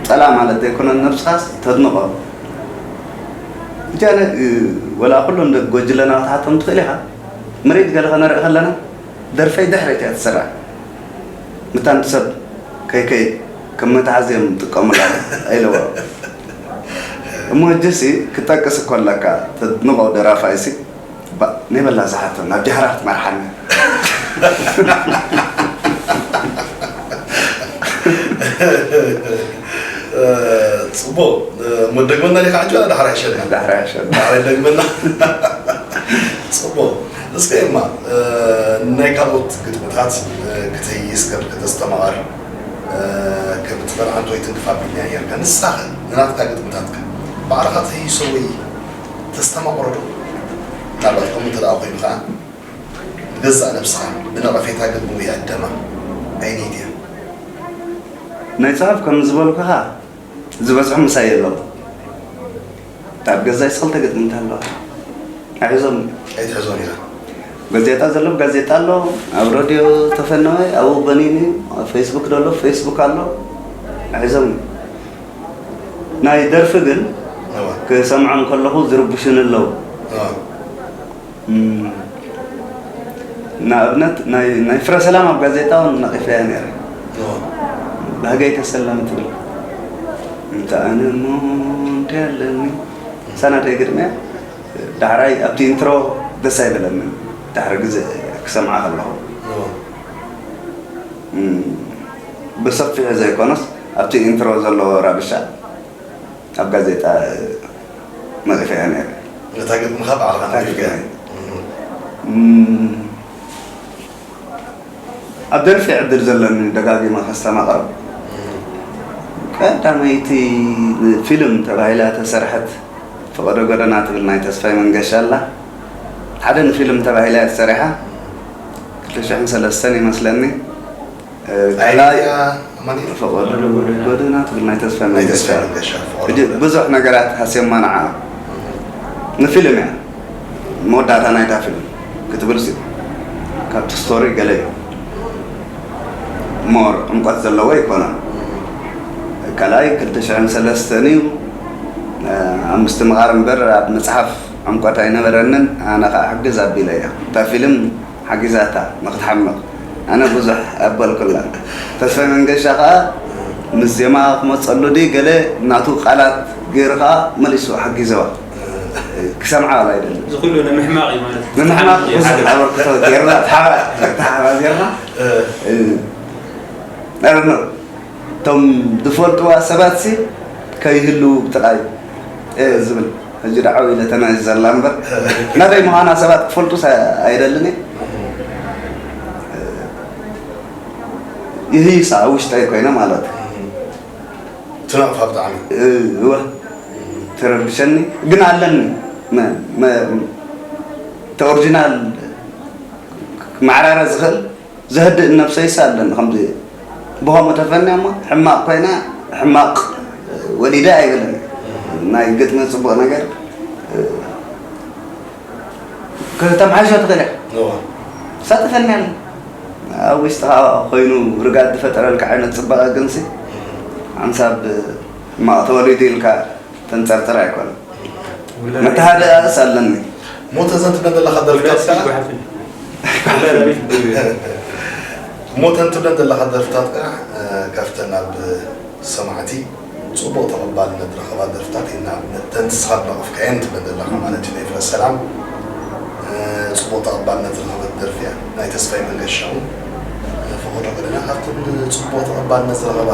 ፀልኣ ማለት ዘይኮነን ነብስኻስ ተድንቆ ሕጂ ኣነ ወላ ኩሎም ደቂ ጎጅለና ክትሓቶም ትኽእል ኢኻ ምርኢት ገለ ከነርኢ ከለና ደርፈይ ድሕሪት እያ ትስራሕ ምታን ሰብ ከይከይድ ከም መትሓዚ እዮም ዝጥቀሙላ ኢለዋ እሞ ሕጂሲ ክጠቅስ እኮ ኣለካ ተድንቆ ደራፋይሲ ባ ናይ በላ ዝሓቶ ናብ ጃህራ ክትመርሓኒ ፅቡቅ እሞ ደግመና ዲካ ሕጂ ዳሕራ ይሸና ዳሕራ ይሸና ዳሕራ ደግመና ፅቡቅ እስከ እማ ናይ ካልኦት ግጥምታት ክትህይስ ከም ከተስተማቐር ከም ትፈልዓን ወይ ትንክፍ ኣቢልናያ ነርካ ንሳኸ ንናትካ ግጥምታትካ ባዕልኻ ትህይሶ ወይ ተስተማቕሮ ዶ ምናልባት ከምኡ እንተ ደኣ ኮይኑ ከዓ ንገዛእ ነብስኻ ብነቐፌታ ግጥሚ ወይ ዕደማ ኣይንሂድ እያ ናይ ጽሑፍ ከም ዝበልኩኻ ዝበዝሑ ምሳይ ኣለዉ። ኣብ ገዛይ ሰልተ ግጥምታት ኣለዋ። ኣሒዞም ኣይትሕዞን ኢኻ። ጋዜጣ ዘሎ ጋዜጣ ኣሎ፣ ኣብ ረድዮ ተፈነወ ኣብኡ በኒኒ፣ ኣብ ፌስቡክ ዘሎ ፌስቡክ ኣሎ። ኣሒዞም ናይ ደርፊ ግን ክሰምዖም ከለኹ ዝርብሹኒ ኣለዉ። ንኣብነት ናይ ፍረ ሰላም ኣብ ጋዜጣ እውን ነቒፈያ ነይረ። ባህገይ ተሰለም ትብል እንተ ኣነ እሞ እንታይ ኣለኒ ሳናደይ ግጥምያ ዳሕራይ ኣብቲ ኢንትሮ ደስ ኣይበለንን። ድሕሪ ግዜ ክሰምዓ ከለኹ ብሰፊሑ ዘይኮነስ ኣብቲ ኢንትሮ ዘለዎ ራብሻ ኣብ ጋዜጣ ነቒፈያ ነይረ። ነታ ግጥምኻ ባዕልኻ ነቒፍካያ። ኣብ ደርፊ ዕድል ዘለኒ ደጋጊመ ከስተማቕር ቀዳመይቲ ፊልም ተባሂላ ተሰርሐት ፈቐዶ ጎደና ትብል ናይ ተስፋይ መንገሻ ኣላ። ሓደ ንፊልም ተባሂላ እያ ተሰሪሓ ክልተ ሽሕን ሰለስተን ይመስለኒ። ኣይያ ማን እዩ? ፈቐዶ ጎደና ትብል ናይ ተስፋይ ናይ መንገሻ ተስፋ መንገሻ ፈቐዶ ሕጂ ብዙሕ ነገራት ሃስዮማ ንዓ ንፊልም እያ መወዳእታ ናይታ ፊልም ክትብል ሲ ካብቲ ስቶሪ ገለ እዩ ሞር ዕምቆት ዘለዎ ኣይኮነን። ካልኣይ ክልተ ሽሕን ሰለስተን እዩ ኣብ ምስትምቓር እምበር ኣብ መፅሓፍ ዕምቆት ኣይነበረንን። ኣነ ከዓ ሕግዝ ኣቢለ እያ እታ ፊልም ሓጊዛታ ንክትሓምቕ። ኣነ ብዙሕ ኣበልኩላ። ተስፋይ መንገሻ ከዓ ምስ ዜማ ክመፀሉ ድዩ ገለ ናቱ ቃላት ገይሩ ከዓ መሊሱ ሓጊዘዋ። ክሰምዓ ዋላ ኣይደልን። እዚ ኩሉ ንምሕማቕ እዩ ማለት እዩ። ንምሕማቕ ብዙሕ ኣበርክቶ ገይርና ተሓባቢርና እቶም ዝፈልጥዋ ሰባትሲ ከይህልዉ ብጥራይ እየ ዝብል። ሕጂ ደዓው ኢለ ተናዚ ዘላ እምበር ናተይ ምዃና ሰባት ክፈልጡስ ኣይደልን እየ። ይህይሳ ኣብ ውሽጠይ ኮይነ ማለት እዩ። ትነቕፋ ብጣዕሚ እወ ተረብሸኒ ግን ኣለኒ እቲ ኦሪጂናል ክመዓራረ ዝኽእል ዘህድእ ነብሰይስ ኣለኒ ከምዚ ብኸምኡ ተፈንያ እሞ ሕማቕ ኮይና ሕማቕ ወሊደ ኣይብልን ናይ ግጥሚ ፅቡቕ ነገር ከተምሓይሾ ትኽእል እያ እሳ ተፈንያ ኣለ ኣብ ውሽጥኻ ኮይኑ ርጋድ ዝፈጠረልካ ዓይነት ፅባቐ ግንሲ ሓንሳብ ሕማቕ ተወሊዱ ኢልካ ተንፀርፅር ኣይኮነ መተሃደእስ ኣለኒ ሞተ ዘን ትብለን ዘለካ ደርፍታት ከዓ ሞተን ትብለን ዘለካ ደርፍታት ከዓ ካብተን ኣብ ሰማዕቲ ፅቡቕ ተቐባልነት ዝረኸባ ደርፍታት ኢና ንኣብነት ተን ንስኻ ዝነቐፍካየን ትብለን ዘለካ ማለት እዩ ናይ ፍረ ሰላም ፅቡቕ ተቐባልነት ዝረኸበት ደርፊ እያ ናይ ተስፋይ መንገሻ እውን ፈቐዶ ገለና ካብተን ፅቡቕ ተቐባልነት ዝረኸባ